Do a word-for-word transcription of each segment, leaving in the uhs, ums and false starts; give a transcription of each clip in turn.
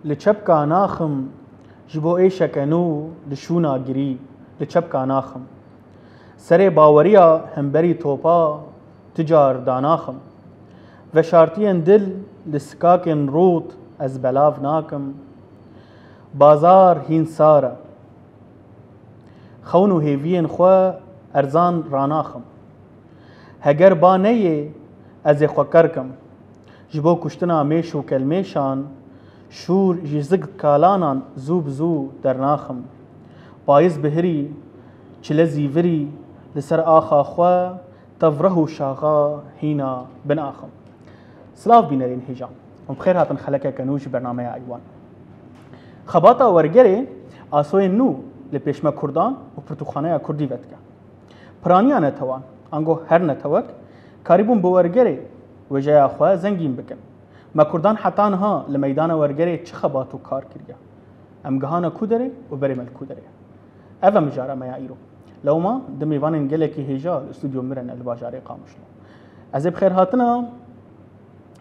Li çepka naxim, ji bo êşeke nû li şûna girî, li çepka naxim. Serê baweriya hemberî topa tu car danaxim. Veşartiyên dil li sikakên rût ez belav nakim. Bazar hîn sar e. Xewn û hêviyên xwe erzan ranaxim. Heger ba neyê, ez ê xwe ker kim. Ji bo kuştina mêş û kelmêşan, şûr ji zig kalanan zû bi zû dernaxim. Payîz bihirî, çile zîvirî, li ser axa xwe, tev reh û şaxa hîna binaxim. Silav bînerên hêja. Hûn bi xêr hatin xelekeke nû ji bernameya Eywan. Xebata wergerê asoyên nû li pêşme kurdan û pirtûkxaneya kurdî vedike. Piraniya netewan, ango her netewek, karîbûn bi wergerê wêjeya xwe zengîn bikin. Me kurdan heta niha li meydana wergerê çi xebat û kar kiriye? Em gihane ku derê û berê me li ku derê ye? Ev e mijara me ya îro. Lewma di mêvanên gelekî hêja li stûdyo min re ne li bajarê Qamişlo. Ez ê bi xêr hatina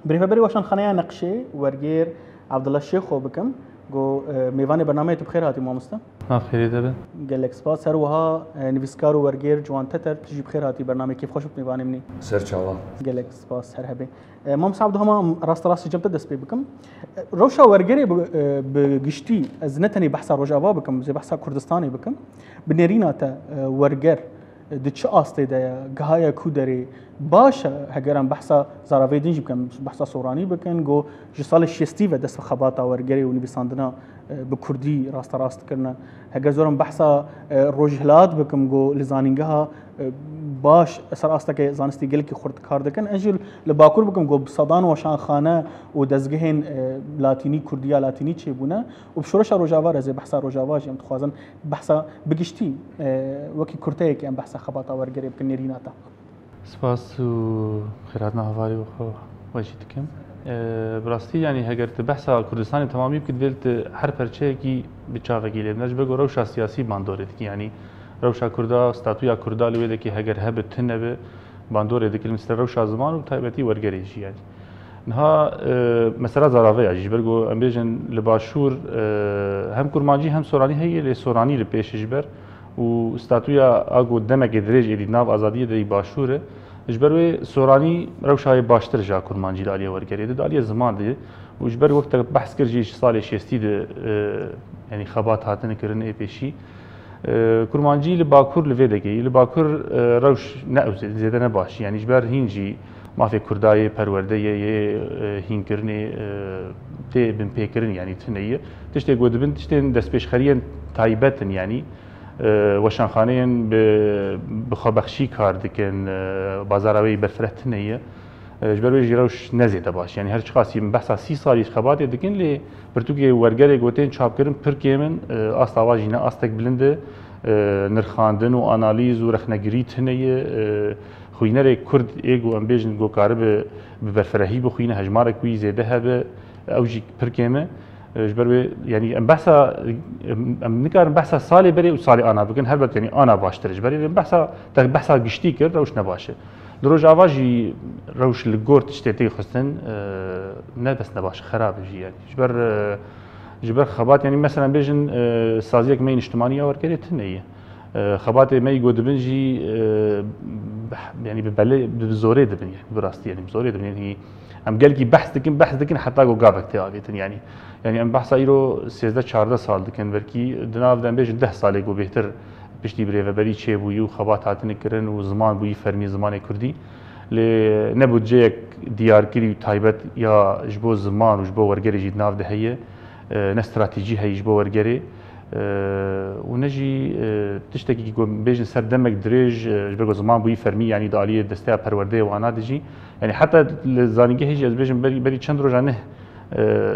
birêveberê Weşanxaneya Neqşê, wergêr Abdullah Şêxo bikim. Go, e, mêvanê bernameyê tu bi xêr hatî mamoste. Ma xêrê te be. Gelek spas. Her wiha, e, nivîskar û wergêr Ciwan Teter, tu jî bi xêr hatî bernameyê, kêfxweş bû mêvanê min î. Ser çava. Gelek spas, her hebê. E, Mamoste Abdullah, hema rasterast ji cem te dest pê bikim. E, rewşa wergerê bi, e, bi giştî, ez ne tenê behsa Rojava bikim, ez ê behsa Kurdistanê bikim. Bi nêrîna te, e, werger, e, di çi astê de ye, gihaye ku derê? Baş e, heger em behsa zaravê din jî bikin, behsa Soranî bikin, go ji salê şêstî ve dest bi xebata wergerê û nivîsandina, e, bi kurdî rasterast kirine. Heger zor em behsa, e, Rojhilat bikim, go li zanîngeha, e, baş ser asteke zanistî gelekî xurt kar dikin. Ez jî li Bakur bikim, go bi sedan weşanxane û dezgehên, e, latînî, kurdiya latînî çêbûne û bi şoreşa Rojava re ez ê behsa Rojava jî em dixwazin behsa bi giştî, e, wekî kurteyekê em behsa xebata wergerê bikin nêrîna te. Spas û xêrhatina hevalê xwe we jî dikim. E, bi rastî, yanî, heger tu behsa Kurdistanê temamî bikî, divê tu her perçeyekî bi çavekî lê bine. Ji ber ku rewşa siyasî bandorê dikî, yanî rewşa Kurda, statuya Kurda li wê dekê heger hebe, tune be, bandorê dikir, mesela rewşa ziman û taybetî wergerê jî, yanî. Niha, e, mesela Zarave ya jî, ji ber ku em bêjin li Başûr, e, hem Kurmancî hem Soranî heye, lê Soranî li pêş e ji ber û statuya a ku demekê dirêj êdî nav azadiyê de yî Başûr e. Ji ber wê Soranî rewşa wê baştir ji a Kurmancî li aliyê wergerê de, di aliyê ziman de. Û ji ber wek te behs kir jî ji salê şêstî de, e, yanî xebat hatine kirin ê pêşî. E, Kurmancî li Bakur li vê dekê, li Bakur, e, rewş ne ew zê-, zêde ne baş. Yanî ji ber hîn jî mafê Kurda yê perwerde ye, yê, e, hînkirinê, e, tê binpêkirin, yanî tune ye. Tiştê ku dibin, tiştên destpêşxeriyên taybet in, yanî, e, weşanxaneyên bi, bi xwebexşî kar dikin, e, bazara wê yî berfireh tune ye. E, ji ber wê jî rewş ne zêde baş. Yanî her çiqasî em behsa sî salî xebatê dikin, lê pirtûkê wergerê ku tên çapkirin pir kêm in, e, asta wan jî ne astek bilind e, e, nirxandin û analîz û rexnegirî tune ye, e, xwînerê kurd ê ku em bêjin ku karibe bi berfirehî bixwîne, hejmarek wî zêde hebe, ew jî pir kêm e. E, ji ber wê, yanî em behsa, em, em nikarin behsa salê berê û salê ana bikin, helbet, yanî ana baştir e. Ji ber wê behsa, te behsa giştî kir, rewş ne baş e. Di Rojava jî rewş li gor tiştê tê xistin, e, ne dest ne baş, xerab e jî, yanî. Ji ber, e, ji ber xebat, yanî, meselen bêjin, e, saziyek me yê niştimanî ya wergerê tune ye. E, xebatê me yî ku dibin jî, e, beh-, yanî bi belê, bi zorê dibin, yanî bi rastî, yanî bi zorê dibin. Yanî em gelkî behs dikin, behs dikin heta ku gavek tê avêtin, yanî. Yanî em behsa îro sêzdeh çardeh sal dikin, belkî di nav de em bêjin deh salê ku bêhtir piştî birêveberî çêbûyî û xebat hatine kirin û ziman bûyî fermî zimanê kurdî. Lê ne budceyek diyarkirî û taybet ya ji bo ziman û ji bo wergerê jî di nav de heye, e, ne stratejî heye ji bo wergerê. E, û ne jî, e, tiştekî ku bêjin ser demek dirêj, e, ji ber ku ziman bûyî fermî, yanî di aliyê desteya perwerdeyê wana de jî. Yanî heta li zanîngehê jî ez bêjim berî, berî çend roja ne, e,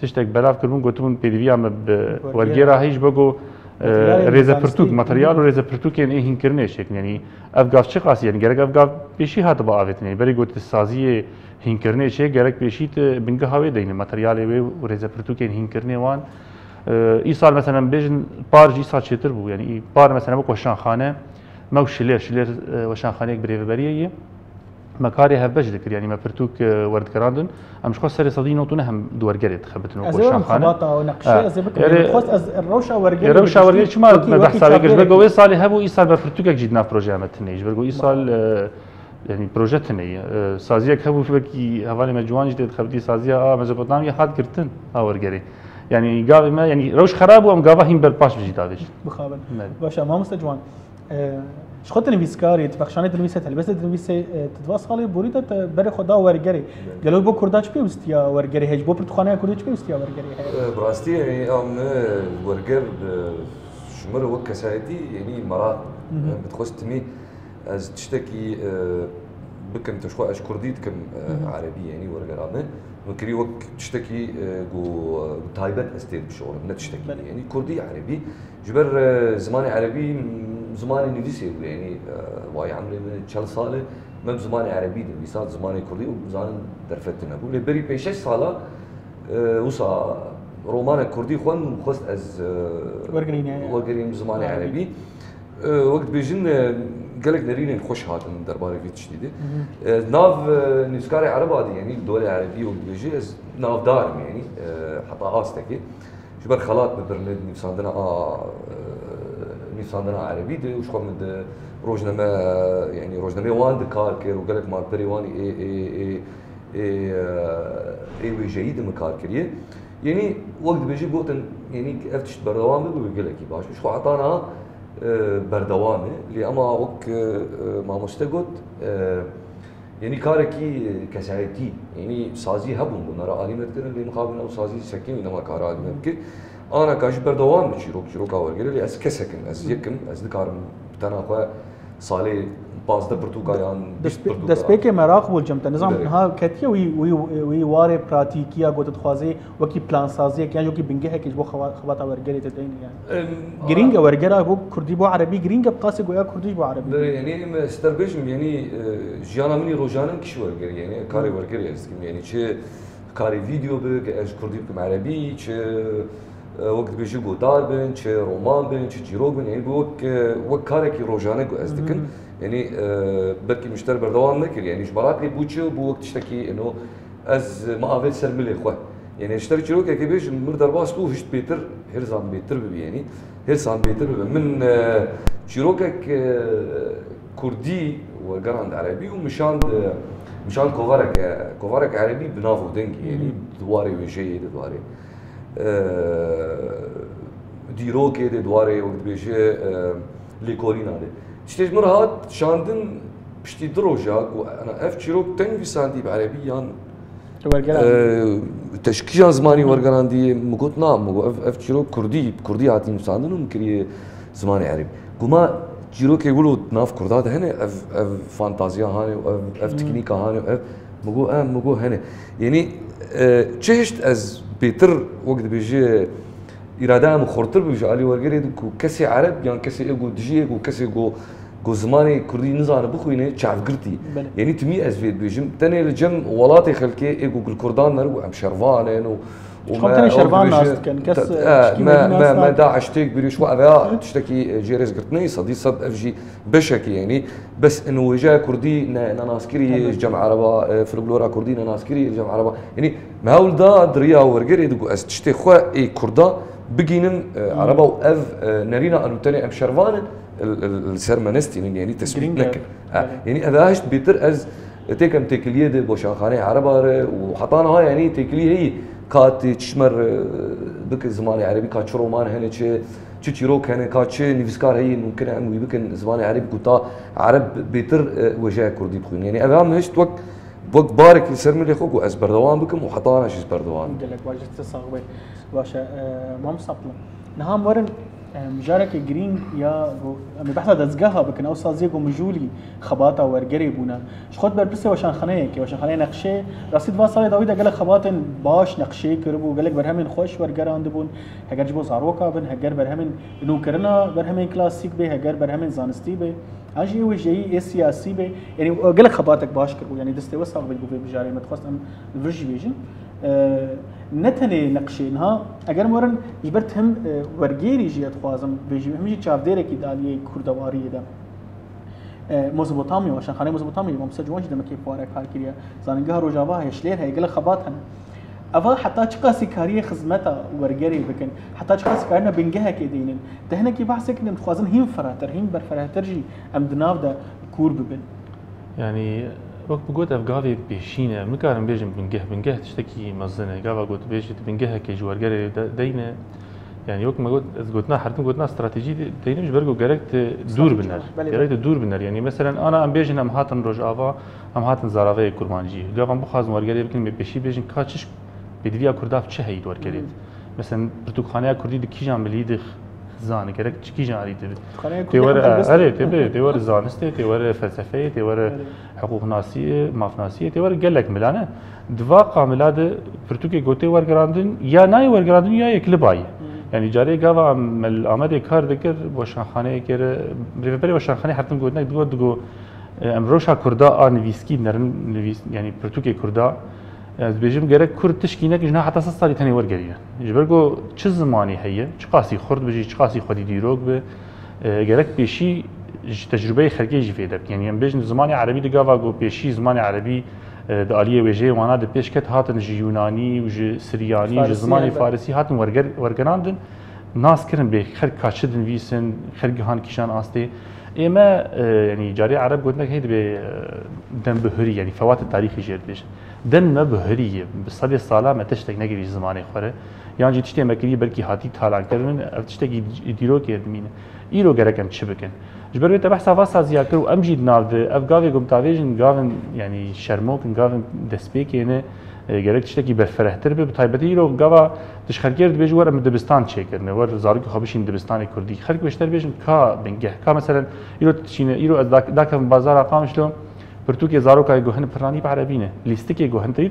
tiştek belav kiribûn, gotibûn pêdiviya me bi wergêra heye ji bo ku, e, rêzepirtûk, materyal û rêzepirtûkên ê hînkirinê çêkin. Yanî ev gav çiqas, yanî gerek ev gav pêşî hatiba avêtin. Yanî berî ku tu saziyê hînkirinê çê, gerek pêşî tu bingeha wê deyne, materyalê wê û rêzepirtûkên hînkirinê wan. E, îsal, meselen, bêjin par jî îsal çêtir bû. Yanî par, meselen, wek weşanxane, me û Şilêr, Şilêr, e, weşanxaneyek birêveberiyê ye. Me karê hevbeş dikir, yanî me pirtûk, e, werdigerandin. Em ji xwe serê sedî nod û neh em di wergerê dixebitin û Ez ê werim weşanxane. Xebata ew neqşe Ha. ez ê bikim. Erê, Min dixwest ez rewşa Ê, wergerê rewşa bigiştî, wergerê çima wekî- me wekî behsa vê kir? Ji ber çavdêrekî. ku wê salê hebû, îsal me pirtûkek jî di nav projeya me tune ye. Ji ber ku îsal, e, yanî proje tune ye. E, saziyek hebû, wekî hevalê me ciwan jî tê dixebitî, saziya a Mezopotamya hat girtin a wergerê. Yanî gavê me, yanî rewş xerab bû, em gava hîn ber paş bijî davêjin. Bixabin. Belê. Baş e, mamoste Ciwan. E, ji xwe tu nivîskar î, tu pexşanê dinivîse, helbestê dinivîse, e, tu di va salê borî de te berê xwe da wergerê. Gelo bo Kurda çi pêwîstiya wergerê heye? Ji bo pirtûkxaneya Kurdî çi pêwîstiya wergerê heye? Bi rastî, yanî, em werger, e, ji min re wek kesayetî, yanî, meraq, Mhm. em bi dixwest timî ez tiştekî, e, bikim, tu ji xwe ez kurdî dikim, e, Mhm. erebî, yanî, wergera me. Min kirî wek tiştekî, e, ku, e, taybet ez tê dibişorim, ne tiştekî. Belê. Yanî, kurdî, erebî. Ji ber, e, zimanê erebî, m, zimanê nivîsê bû, yanî, e, vay emrê min çel sal e, me bi zimanê erebî dinivîsa, zimanê kurdî û zanin derfet tune bû. Lê berî pênc şeş sala, e, wisa romanek kurdî xwend û xwest ez, e, Wergerîne. wergerînim zimanê Erebî. erebî. E, wek dibêjin, e, gelek nerînên xweş hatin derbarê vê tiştî de. Mhm. E, nav, e, nivîskarê ereba de, yanî li dorê erebî wek dibêjî, ez navdar im, yanî, e, heta astekê. Ji ber xelat min birine nivîsandina a, e, nivîsandina erebî de û ji xwe min di rojname, yanî rojnameyê wan de kar kir û gelek malperê wan ê, ê, ê, ê, e, ê wêjeyî de min kar kiriye. Yanî wek dibêjî gotin, yanî ev tişt berdewam bibe, gelekî baş bû. Ji xwe heta niha, e, berdewam e. Lê ema wek, e, e, mamoste got, e, Yanî karekî kesayetî, yanî sazî hebûn, bûn me re alî me dikirin, lê mixabin ew sazî sekinî nema kare alî me bike. Ana ka jî berdewam bi çîrok, çîroka wergerê, lê ez kesek im, ez yek im, ez nikarim tena xwe salê pazdeh pirtûka yan bîst pirtûka. Destpêkê meraq bû cem te. Nizam Belê. Niha ketiye wî, wî, wî warê pratîkî ya ku tu dixwazî wekî plansaziyek yan wekî bingehekê ji bo xewa-, xebata wergerê te deyne yani. Em, Girîng e wergera bo kurdî bo erebî girîng e bi qasê goya kurdî ji bo erebî. Belê, yanî em, ez terbêjim, yanî, e, jiyana min î rojane kişî wergerî, yanî karê wergerî ez dikim, yanî çi karê vîdeo bi, ez ji kurdî bikim erebî, çi, e, wek dibêjî gotar bin, çi roman bin, çi çîrok bin, yanî bi wek, e, wek karekî rojane ku ez dikim. Yanî, e, belkî min ji te re berdewam nekir, yanî ji meraqê bû çi, bû wek tiştekî, ino, Ez ma avêt ser milê xwe. Yanî ji te re çîrokekê bêjim, min derbas bû, hişt bêtir, hêrzan bêtir bibe, yanî hêrsan bêtir bibe. Min, e, çîrokek, e, kurdî wergerand erebî û min şand, e, min şand kovarek, e, kovarek erebî bi nav û dengî, yanî di warê wêjeyê de, di warê, e, dîrokê de, di warê, wek dibêje, e, lêkolîna de. Tiştê ji min re hat şandin piştî du roja ku, ana, ev çîrok te nivîsandî bi erebî yan, Wergeran. e, te ji kîjan zimanî wergerandiye? Min got, na, min got, ev, ev çîrok kurdî, bi kurdî hatî nivîsandin û min kiriye zimanê erebî. Got, ma çîrokê wilo di nav kurda de hene, ev, ev fantaziya hane û ev, ev teknîka hane û ev, min got, em, min got, hene. Yanî, e, çi hişt ez bêtir, wek dibêje, îradeya min xurtir bibe ji alî wergerê de ku kesê ereb yan kesê ê ku dijî ê ku kesê ku, ku zimanê kurdî nizane bixwîne çavgirtî. Belê. Yanî timî ez vê dibêjim, tenê li cem welatê xelkê ê ku li kurdan ne ku em şervan in û, û Ji xwe tenê şervan nas dikin, kes, te- e, e, tişkî me, me nas me, me nakin. DAIŞ têk birî, ji xwe ev ya tiştekî, e, jê rêzgirtinê, sedî sed ev jî beşekî, yanî bes in wêjeya kurdî ne, ne naskirî Evet. ji cem ereba, e, folklora kurdî ne naskirî ji cem ereba. Yanî me hewl da di riya wergerê de ku ez tiştê xwe ê kurda bigînim, e, ereba û ev, e, nerîna eno tenê em şervan in, li, li, li ser me nestînin, yanî tesbît Girîng e. nekin. Ha, Evet. Yanî ev hişt bêtir ez têkem têkiliyê de boşanxaneyê ereba re û heta niha yanî têkilî heyî ka tê çişmer, e, bike zimanê erebî, ka çi roman hene, çi, çi çîrok hene, ka çi nivîskar heyî mumkin e em wî bikin zimanê erebî ku ta ereb bêtir, e, wêjeya kurdî bixwînin. Yanî ev hem hişt wek, wek barekî li ser milê xwe ku ez berdewam bikim û heta ana jî ez berdewam bikim. Gelek baş, destê sax be. Baş e, e, Mam Saplı. Niha em werin, e, mijareke girîng ya ku em ê behsa dezgeha bikin, ew saziye ku mijûlî xebata wergerê bûne. Ji xwe tu berpirsê weşanxaneyekê, weşanxaneyê Neqşê, rastî di van salê dawî de gelek xebatên baş Neqşê kiribû, gelek berhemên xweş wergerandibûn. Heger ji bo zaroka bin, heger berhemên nûkirina berhemên klasîk bê, heger berhemên zanistî bê, an jî ê wêjeyî, ê siyasî bê. Yanî gelek xebatek baş kiribû. Yanî destê we sax bê ku vê mijarê me dixwest em li vir jî bêjin. E, ne tenê Neqşê niha, eger em werin ji ber tim, e, wergêrî jî ez dixwazim bêjim, him jî çavdêrekî di aliyê kurdewariyê de. E, Mezopotamya, weşanxaneyê Mezopotamyayê, Mamoste Ciwan jî demekê xwe were kar kiriye. Zanîngeha Rojava heye, ji lêr heye, gelek xebat hene. Eva heta çiqasî kariyê xizmeta wergerê bikin, heta çiqasî karine bingehekê deynin. Te hinekî behsê kirin, em dixwazin hîn firehtir, hîn berfirehtir jî em di nav de kûr bibin. Yanî, wek min got, ev gavê pêşî ne. Em nikarin bêjin bingeh, bingeh tiştekî mezin e. Gava got bêjî di bingehekê ji wergerê de, deyne. Yanî, wek me got, ez gotina hertim, gotina stratejî de-, deynim ji ber ku gerek te dûr biner. Gerek te dûr biner. Yanî, meselen, ana em bêjin em hatin Rojava, em hatin zaraveyê kurmancî. Gava em bixwazin wergerê bikin, em ê pêşî bêjin ka çi pêdiviya Kurda çi heyî di wergerê de. Meselen, pirtûkxaneya Kurdî di kîjan milî de zanî, gerek çi kîjan alî de be. Tê were, erê, tê be, tê were zanistê, tê were felsefeyê, tê were hiqûqnasiyê, mafnasiyê, tê were gelek mila ne. Di va qamila de pirtûkê gotê wergerandin, ya nayê wergerandin ya yek li bayê. Yanî carê gava me li Amedê kar dikir, weşanxaneyê kir, rêveberê weşanxaneyê hertim gotinek digot, digot, e, em rewşa Kurda a nivîskî, nerin nivîs-, yanî pirtûkê Kurda, e, ez dibêjim gerek Kurd tişkî neke ji niha heta sed salî tenê wergerîne. Ji ber ku çi zimanî heye, çiqasî xurt be jî, çiqasî xwedî dîrok be, e, gerek pêşî ji tecrûbeyê xelkê jî fêde bike. Yanî em bêjin zimanê erebî di gava ku pêşî zimanê erebî, e, di aliyê wêjeyê wana de pêş ket, hatin ji Yûnanî û ji Siryanî û ji zimanê Farisî hatin werger-, wergerandin, nas kirin bê xelk ka çi dinivîsin, xelk gihan kîjan astê. Ê me, e, yanî carê ereb gotinek heye dibê, e, dem bi hurî, yanî fewatê tarîxî jê re dibêjin. Dem me bi hurî ye, bi sedê sala me tiştek nekirî ji zimanê xwe re. Yan jî tiştê me kirî belkî hatî talankirin, ev tiştekî dîrokê dimîne. Îro gerek em çi bikin? Ji ber wê te behsa va saziya kir û em jî di nav de ev gavê ku em tavêjin gavin, yanî şermok in, gavin destpêkê ne, e, gerek tiştekî berfirehtir be. Bi taybetî îro gava tu ji xelkê re dibêjî wer em dibistan çêkirine, wer zarokê xwe bişîn dibistanê kurdî. Xelk wê ji te re bêjin ka bingeh, ka meselen îro tu diçîne, îro ez dak-, dakevim bazara Qamişlo, pirtûkê zaroka ku hene pirranî bi erebî ne. Lîstikê ku hene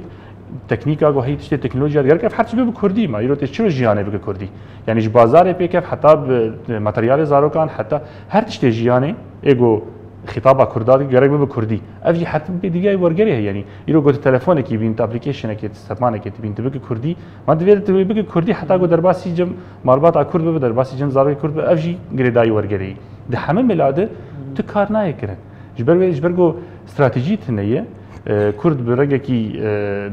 teknîka ku heyî tiştê teknolojiya gerek ev her tişt bibe bi kurdî ma. Îro tê çi jiyanê bike kurdî? Yanî ji bazarê pêkev heta bi materyalê zarokan, heta her tiştê jiyanê ê ku xîtaba kurda dike gerek bibe kurdî. Ev jî her tim pêdiviyayê wergerê heye. Yanî îro ku tu telefonekî bîn, tu applicationekê, tu sepanekê tu bîn, tu bike kurdî. Ma divê tu bike kurdî heta ku derbasî cem malbata kurd bibe, derbasî cem zarokê kurd bibe. Ev jî girêdayî wergerê ye. Di hemî mila de tu kar nayê kirin. Ji ber wê, ji ber ku stratejî tune ye, e, Kurd bi rengekî, e,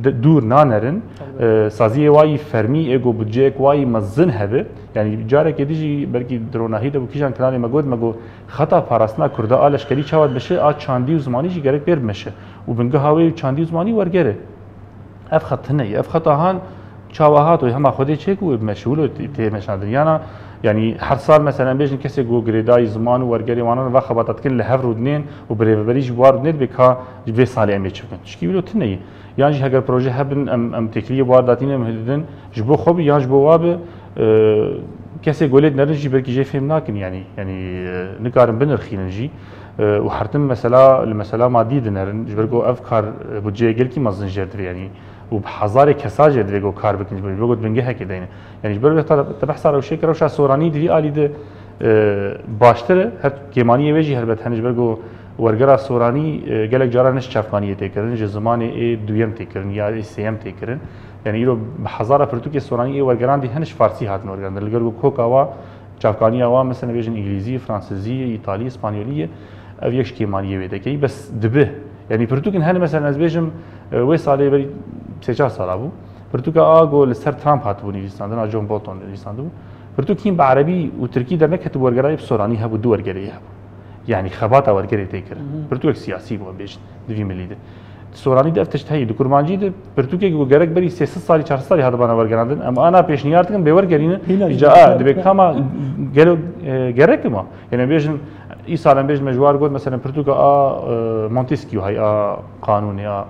de-, dûr nanerin, e, saziyê wayî fermî ê ku budceyek wayî mezin hebe, yanî carekê din jî belkî di ronahî de bû kîjan kanalê me got, me got xeta parastina Kurda a leşkerî çawa dimeşe, a çandî û zimanî jî gerek pêr bimeşe û bingeha wê çandî û zimanî werger e. Ev xet tune ye. Ev xeta han çawa hat û hema Xwedê çêk û meşûl û tê meşandin. Yana, yanî her sal mesela em bêjin kesê ku girêdayî ziman û wergerê wan va xebata dikin li hev rûdinên û bi rêveberî ji wan rûdinê dibê ka ji vê salê em ê çi bikin. Tişkî wilo tune ye. Yan jî heger proje hebin em, em têkiliyê wan datînin em hildidin ji bo xwe bi yan ji bo wa bi, e, kesê ku lê dinerin jî belkî jê fêm nakin yanî. Yanî, e, nikarin binirxînin jî. E, û her tim mesela, li mesela madî dinerin, ji ber ku ev kar, e, budceyê gelkî mezin jê re divê, yanî û bi hezarê kesa jê divê ku kar bikin, ji ber ku bingehekê deyne. Yanî ji ber wê te, te behsa rewşê kir, rewşa soranî di vî alî de, e, baştir e, her kêmaniyê wê jî helbet hene, ji ber ku wergera soranî, e, gelek caran ne ji çavkaniyê tê kirin, ji zimanê ê duyem tê kirin ya ê sêyem tê kirin. Yanî îro bi hezara pirtûkê soranî ê wergeran dî hene ji farsî hatin wergerandin. Li gor ku koka wa çavkaniya wan, mesela bêjin îngilîzî, fransizî, îtalî, spanyolî ye. Ev yek ji kêmaniyê wê dekeyî, bes dibe. Yanî pirtûkin hene, mesela ez bêjim, e, wê salê berî sê çar sala bû. Pirtûka a ku li ser Trump hatibû nivîsandin, a John Bolton nivîsandibû. Pirtûk hîn bi erebî û tirkî derneketibû, wergerayê bi soranî hebû, du wergerê hebû. Yanî xebata wergerê tê kirin. Pirtûkek siyasî bû, em bêjin, di vî milî de. Di soranî de ev tişt heyî. Di kurmancî de pirtûkek ku gerek berî sê sed salî, çar sed salî hatibana wergerandin, em ana pêşniyar dikin bê wergerîne. Îca a, dibê kama gelo, e, gerek ma. Yanî bêjin, îsal em bêjin me ji war got, mesela pirtûka a, e, Montesquieu hay a qanûnê a,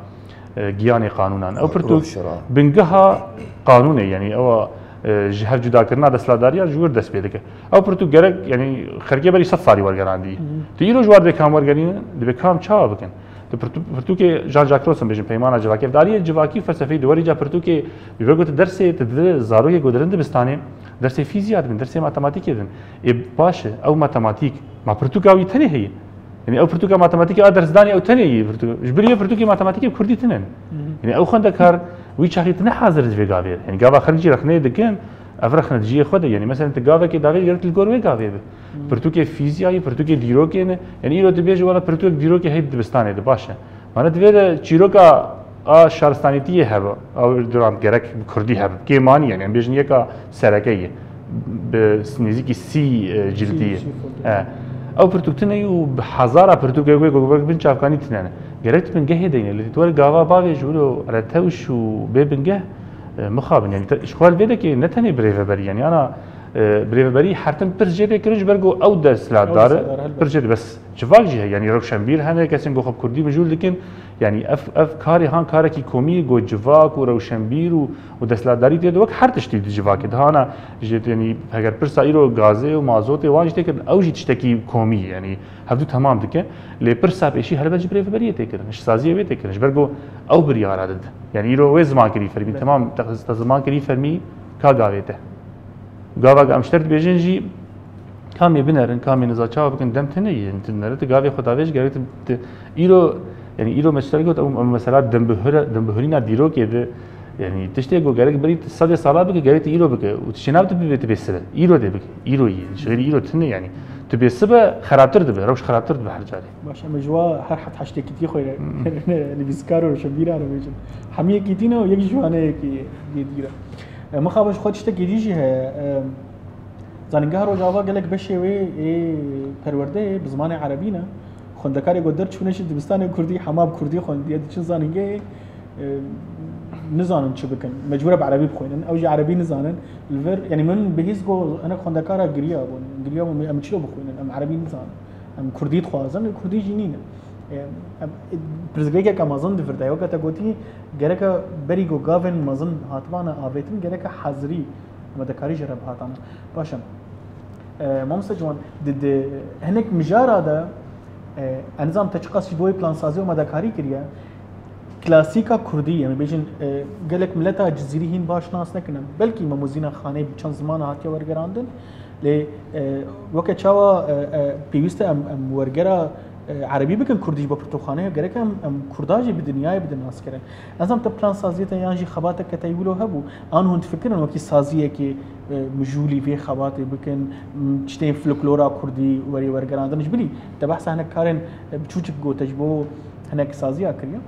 e, giyanê qanûnan. Ew pirtûk bingeha qanûnê, yanî ew a, e, ji hev cudakirina desthilatdariya ji wir dest pê dike. Ew pirtûk gerek, yanî xelkê berî sed salî wergerandî. Tu îro ji war dibê kam wergerîne, dibê kam çawa bikin? Tu pirtû-, pirtûkê Jean-Jacques Rousseau bêjin, Peymana Civakê, ev di aliyê civakî û felsefeyê di werî ca pirtûkê, ji ber ku tu dersê tu di zarokê ku dirin dibistanê, dersê fîzîya dibin, dersê matematîkê dibin. Ê baş e, ew matematîk, ma pirtûka wî tenê heye? Yanî ew pirtûka matematîkê a dersdanê ew tenê yî pirtûk. Ji ber wê pirtûkê matematîkê kurdî tune ne. Yanî ew xwendekar wî çaxî tune hazir di vê gavê re. Yanî gava xelk jî rexneyê dikin, Ev rexne di cihê xwe de, yanî mesela tu gavekê davêj gerek li gor wê gavê be. Pirtûkê fîziyayî, pirtûkê dîrokê ne. Yanî îro dibêje wela pirtûk dîrokê heyî dibistanê de baş e. Mane divê de çîroka a şaristanîtiyê hebe, ew duran gerek bi kurdî hebe. Kêmanî yanî, em bêjin yeka sereke ye. Bi nêzîkî sî, e, cildî ye. Sî, sî folder. E. Ew pirtûk tune û bi hezara pirtûkê wê ku bin çavkanî tune ne. Gerek tu bingehê de ne. Lê tu were gava bavêj wilo retewş û bê bingeh, e, mixabin. Yanî te, ji xwe li vê de ke ne tenê birêveberî, yanî ana, e, birêveberî her tim pir jê tê kirin ji ber ku ew desthilatdar, ew desthilatdar, helbet, pir jê tê bes. Civak jî heye, yanî rewşenbîr hene, kesên ku xwe bi kurdî mijûl dikin. Yanî ev, ev karê han karekî komî ye ku civak û rewşenbîr û, û desthilatdarî tê de wek her tiştî di civakê de. Hana ji, yanî heger pirsa îro gazê û mazotê wan jî tê kirin, ew jî tiştekî komî ye. Yanî hevdû temam dike. Lê pirsa pêşî helbet ji birêveberiyê tê kirin, ji saziyê wê tê kirin. Ji ber ku ew biryara dide. Yanî îro wê zimankirî fermî, belê, temam, te, te zimankirî fermî ka gavê te. Gava ku em ji te re dibêjin jî, kamê binerin, kamê niza çawa bikin, dem tune ye. Yanî tu nere, tu gavê xwe davêj, gerek tu, tu îro, yanî îro me ji te re got, ew, ew mesela dimbihura-, dimbihurîna dîrokê de, yanî tiştê ku gerek berî tu sedê sala bike, gerek tu îro bike. Û tu şênav tu bibê, tu bê sibe. Îro dê bike. Îro ye. Ji xêrî îro tune yanî. Tu bê sibe xerabtir dibe, rewş xerabtir dibe her carê. Baş, em ji wa her heft heştê kitî xwe re, hmm, nivîskar û rewşenbîran re bêjin. Hemî yekîtî ne û yek ji wan e yekî yê dîr e. E, mixabin ji xwe tiştekî dî jî heye. E, Zanîngeha Rojava gelek beşê wê ê perwerdeyê bi zimanê erebî ne. Xwendekarê ku derçûne jî dibistanê kurdî, hema bi kurdî xwendiye, diçin zanîngehê, e, nizanin çi bikin. Mecbûr e bi erebî bixwînin. Ew jî erebî nizanin. Li vir, yanî min bihîst ku hinek xwendekara giriya bûn. Giriya bûn, em çilo bixwînin? Em erebî nizanin. Em kurdî dixwazin, kurdî jî nîne. E, em, pirsgirêkeke mezin di vir de ye. Weke te gotî, gereke berî ku gavên mezin hatibane avêtin, gereke hezirî amadekarî jê re bihatane. Baş e. E, Mamoste Ciwan, di, di hinek mijara de, e, ez nizam te çiqas ji bo wê plansazî amadekarî kiriye, klasîka kurdî, em ê bêjin, e, gelek mileta Cizîrî hîn baş nas nekirine. Belkî Mem û Zîna Xanê bi çend zimana hatiye wergerandin, lê, e, weke çawa, e, e, pêwîst e em, em wergera, e, erebî bikin, kurdî ji bo pirtûkxaneyê, gerek em, em kurda jî bi dinyayê bidin naskirin. Ez nizam te plansaziyê te yan jî xebateke te wilo hebû, an hûn difikirin wekî saziyekê, e, mijûlî vê xebatê bikin, m, tiştên folklora kurdî werê wergerandin. Ji bilî te behsa hinek karên, e, biçûçik gote ji bo hinek saziya kiriye.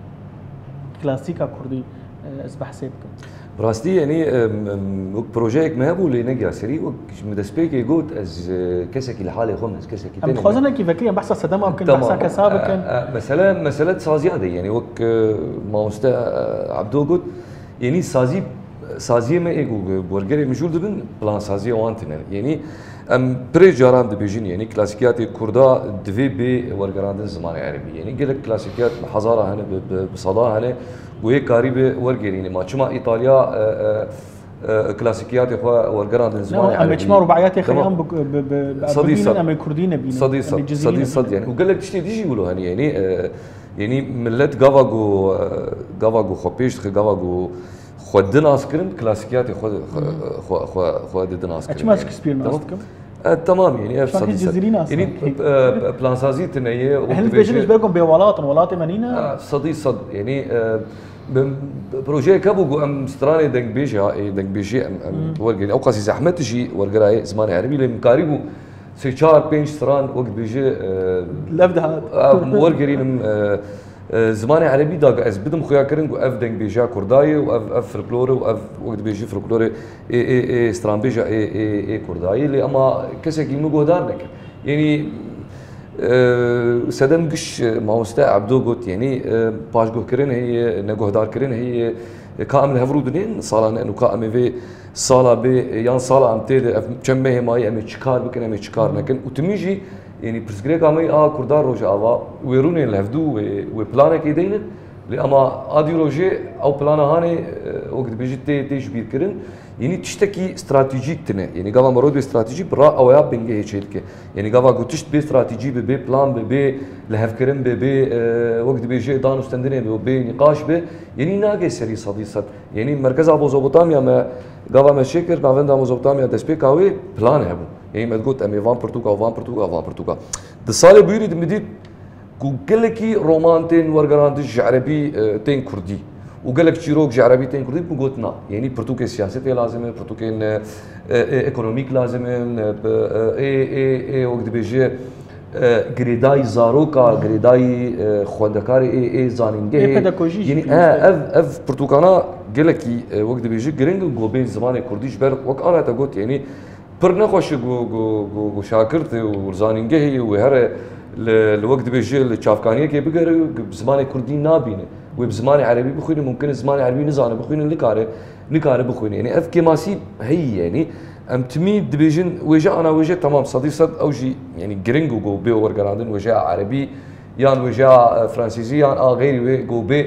Klasîka kurdî, e, ez behsê bikim. Bi rastî, yanî, em, em, wek projeyek me hebû, lê negiya serî. Wek ji min destpêkê got, ez, e, kesekî li halê xwe me, ez kesekî Em tenê me. Dixwazin hinekî vekirî em behsa sedema bikin, tamam, behsa kesa bikin. E, e, mesele, mesele di saziya de, yanî wek, e, mamoste, e, Ebdo got, yanî sazî, saziyê me ê ku bi wergerê mijûl dibin, plansaziyê wan tune. Yanî em pirê caran dibêjin, yanî klasîkiyatê kurda divê bê wergerandin zimanê erebî. Yanî gelek klasîkiyat bi hezara hene, bi, bi, bi seda hene, ku yê karî bi wergerînê. Ma çima Îtalya, e, e, e, klasîkiyatê xwe wergerandin zimanê erebî? Ne, em ê çima ruba'iyatê xeyan bi, bi, bi, bi erebî bînin, em ê kurdî nebînin, em ê cizîrî nebînin. Sedî sed, sedî sed, sedî sed yanî. Û gelek tiştê dî jî wilo hene, yanî, e, yanî millet gava ku, e, gava ku xwe pêş dixe, gava ku xwe di nas kirin, klasîkiyatê xwe, xwe, xwe, xwe, xwe di, di nas kirin. Çima yanî. Shakespeare nas dikim? E, temam, yanî ev sedî sed. Yanî, e, plansazî tune ye, wek dibêje. Hinek dibêjin ji ber ku bê welat in, welatê me nîne. E, sedî sed, yanî, e, bi, bi projeyek hebû ku em stranê dengbêjê, e, dengbêjê em, em wergerîn. Ew qasî zehmet jî wergera ye zimanê erebî, lê min karîbû sê çar pênc stran wek dibêje, e, lev dihat. E, wergerînim, e, E, zimanê erebî da ez bidim xuya kirin ku ev dengbêjiya kurda ye û ev, ev folklor e û ev, wek dibêjî, folklorê ê, ê, ê stranbêja ê, ê, ê kurda ye. Lê ema kesekî min guhdar nekir. Yanî, e, sedem giş, e, mamoste Ebdo got, yanî, e, paşguhkirin heye, neguhdarkirin heye, e, ka em li hev rû dinên salan û ka em ê vê sala bê, e, yan sala em tê de, ev çend mehê mayî em ê çi kar bikin, em ê çi kar nekin. Û timî jî Yanî pirsgirêka me yê a Kurda Rojava, wê rûnên li hevdû wê, wê planekê deynin, lê ema a dî rojê ew plana hanê, e, wek dibêjî tê, tê ji bîr kirin. Yanî tiştekî stratejîk tune. Yanî gava me rot bê stratejîk bi ra ew ya bingehê çêdike. Yanî gava ku tişt bê stratejî be, bê plan be, bê lihevkirin be, bê, e, wek dibêjê dan û stendinê be, bê nîqaş be, yanî nagê serî sedî sed. Yanî merkeza Mezopotamya me, gava me çêkir, navenda Mezopotamya destpêka wê plan hebû. Ê me digot, em ê van pirtûka û van pirtûka û van pirtûka. Di salê bûyîrî de min dît ku gelekî roman tên wergerandin ji erebî, e, tên kurdî. Û gelek çîrok ji erebî tên kurdî, min got na. Yanî pirtûkê siyasetê lazim e, pirtûkên, e, e, ekonomîk lazim in, e, bi, e, ê, ê, ê, wek dibêje, e, girêdayî zaroka, girêdayî, e, xwendekarê ê, ê zanîngehê. Ê pedagojî jî Yanî, pêwîst e, e. ev, ev pirtûkana gelekî, e, wek dibêje giring in ku bên zimanê kurdî ji ber wek ana te got, yanî pir nexweş e ku, ku, ku, ku şagirdê û zanîngehê wê here li, li wek dibêje li çavkaniyekê bigere û bi zimanê kurdî nabîne. Wê bi zimanê erebî bixwîne, mumkin e zimanê erebî nizane bixwîne, nikare, nikare bixwîne. Yanî ev kêmasî heyî ye. Yanî em timî dibêjin wêje ana wêje, temam, sedî sed ew jî, yanî giring û ku bê wergerandin wêjeya erebî yan wêjeya, e, fransîzî yan a xeyrî wê ku bê,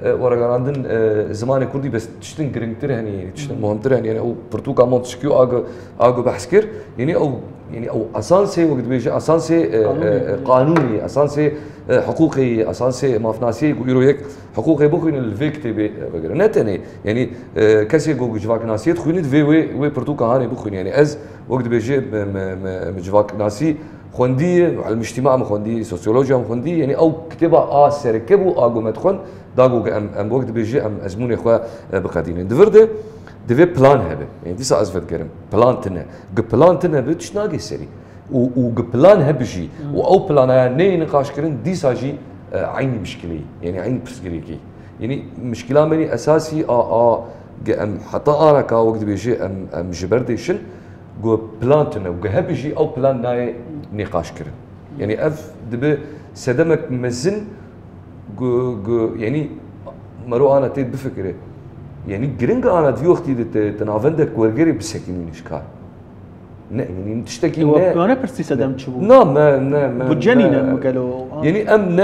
e, wergerandin, e, zimanê kurdî, bes tiştin giringtir hene, yanî tiştin muhimtir hene. Yanî ew pirtûka Montesquieu a ku, a ku behs kir, yanî ew, yanî ew esansê, wek dibêje, esansê, e, Qanûnê. e, e, qanûnê, esansê, e, hiqûqê, esansê mafnasiyê ku îro yek hiqûqê bixwîne li vê kitêbê, e, vegere. Ne tenê, yanî, e, kesê ku civaknasiyê dixwîne divê wê, wê pirtûka hanê bixwîne. Yanî ez, wek dibêje, me, me, me, me civaknasî xwendiye, ilm îctîma min xwendiye, sosyolojiya min xwendiye. Yanî ew kitêba a sereke bû, a ku me dixwend, da ku em, em wek dibêje em ezmûnê xwe, e, biqedînin. Di vir de divê plan hebe. Yanî dîsa ez vedigerim. Plan tune. Gi plan tune bi tişt nagê serî. Û, û gi plan hebe jî. Û ew plana ya neyê niqaşkirin dîsa jî, e, eynî mişkileyî. Yanî eynî pirsgirêkî. Yanî mişkila me nî esasî a, a, gi em heta areka wek dibêje em, em ji ber dêşin. Ku plan tune û ku hebe jî ew plan nayê nîqaşkirin. Yanî ev dibe sedemek mezin ku, ku, yanî mero ana tê bifikire. Yanî giring ana di wextî de te, te navendek wergerê bisekinîne ji kar. Ne, yanî tiştekî Ewa ne. Piyane pirsî sedem çi bû? Na, me, ne, me, Budce nîne me. Mu gelo? Yanî em ne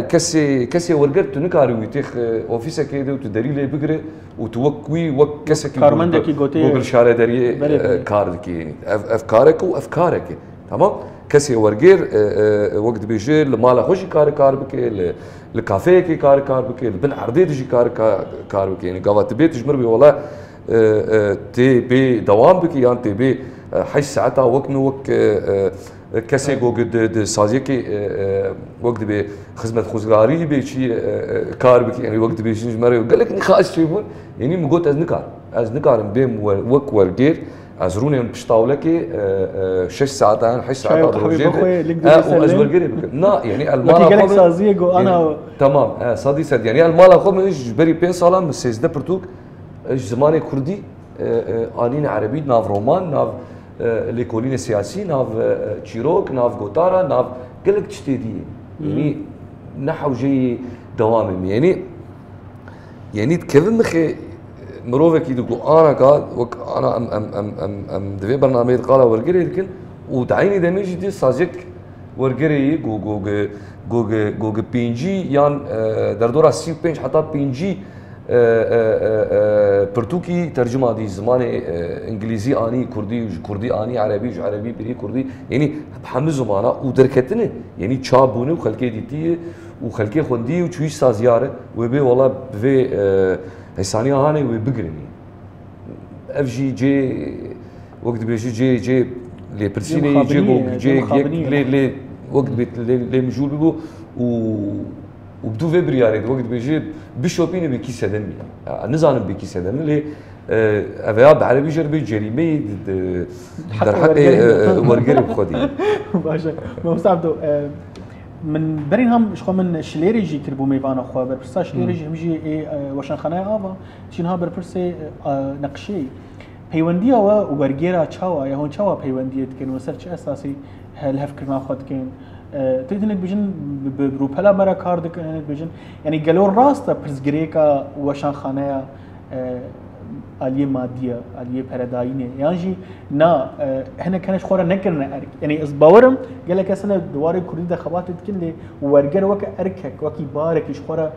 kesê, kesê werger tu nikarî wî têx, e, ofîsekê de û tu derî lê bigire û tu wek wî, wek kesekî Karmendekî gotê Google şaredariyê, belê, e, belê. Kar dikî. Ev, ev karek û ev karek e. Tamam? Kesê wergêr, e, e, wek dibêje, li mala xwe jî kare kar bike, li, li kafeyekê kare kar bike, li bin erdê de jî kare ka-, kar bike. Yanî gava tu bê tu ji mir bê wela, e, e, tê bê dewam bike yan tê bê, e, heşt saeta wek min wek, e, e, kesê ku di, di saziyekê, e, e, wek dibê xizmetxwezgarî bê çi, e, e, kar bike. Yanî wek dibêjin ji me re gelek nîqaş çêbûn. Yanî min got ez nikarim. Ez nikarim bêm wer-, wek wergêr, ez rûnêm pişt tawlekê, e, e, şeş saeta yan heşt saeta di rojê de, e, û ez wergerê bikim. Na, yanî el mala xwe min, saziyê got, ana, yanî, temam, e, sedî sed. Yanî el mala xwe min ji berî pênc salan min sêzdeh pirtûk, e, ji zimanê kurdî, e, e, anîne erebî, nav roman, nav, e, lêkolînê siyasî, nav, e, çîrok, nav gotara, nav gelek tiştê dî. Yanî ne hewceyî dewamê min. Yanî Yanî dikevin mixê mirovekî di ku anaka wek ana em, em, em, em, em di vê bernameyê di qala wergerê dikin û di eynî demê jî di saziyek wergerê yî ku, ku, ku, ku, ku, ku pêncî yan, e, derdora sî û pênc heta pêncî, e, e, e, e, pirtûkî tercuma dî zimanê, e, îngilîzî anî kurdî û ji kurdî anî erebî, ji erebî birî kurdî. Yanî hemû zimana û derketine, yanî çap bûne û xelkê dîtiye. Û xelkê xwendî û çûyî saziya re, wê bê wela bi vê, e, hêsaniya hanê wê bigirin. Ev jî cê, wek dibêjî cê, cê lêpirsînê yî, cê mixabiniyê, go-, cê cê mixabiniyê. Lê, lê, wek dibê lê, lê mijûl bibû û, û bi dû vê biryarê de wek dibêjî bişopîne bê kî sedemî. Ya, nizanim bê kî sedemî lê, e, ev ya bi erebî jê re bê cerîmeyî di, di, derheqê, e, e, wergerê bi xwe dî. Baş e. Mamoste Abdo, e, Min berî niha ji xwe min şilêrê jî kiribû mêvana xwe. Berpirsa şilêrê jî him jî ê, e, weşanxaneya ava, jî niha berpirsê, e, neqşeyê. Peywendiya we û wergêra çawa ye? Hûn çawa peywendiyê dikin? Hûn ser çi esasî he-, li hevkirina xwe dikin? E, tu hinek dibêjin bi, bi rûpela me re kar dikin, hinek dibêjin, yanî gelo rast e pirsgirêka weşanxaneya e, aliyê madî ye, aliyê peredayînê. Yan jî na, e, hinek hene ji xwe re nekirine erk. Yanî ez bawer im, gelek kes hene di warê kurdî de xebatê dikin, lê werger weke erkek, wekî barekî ji xwe re,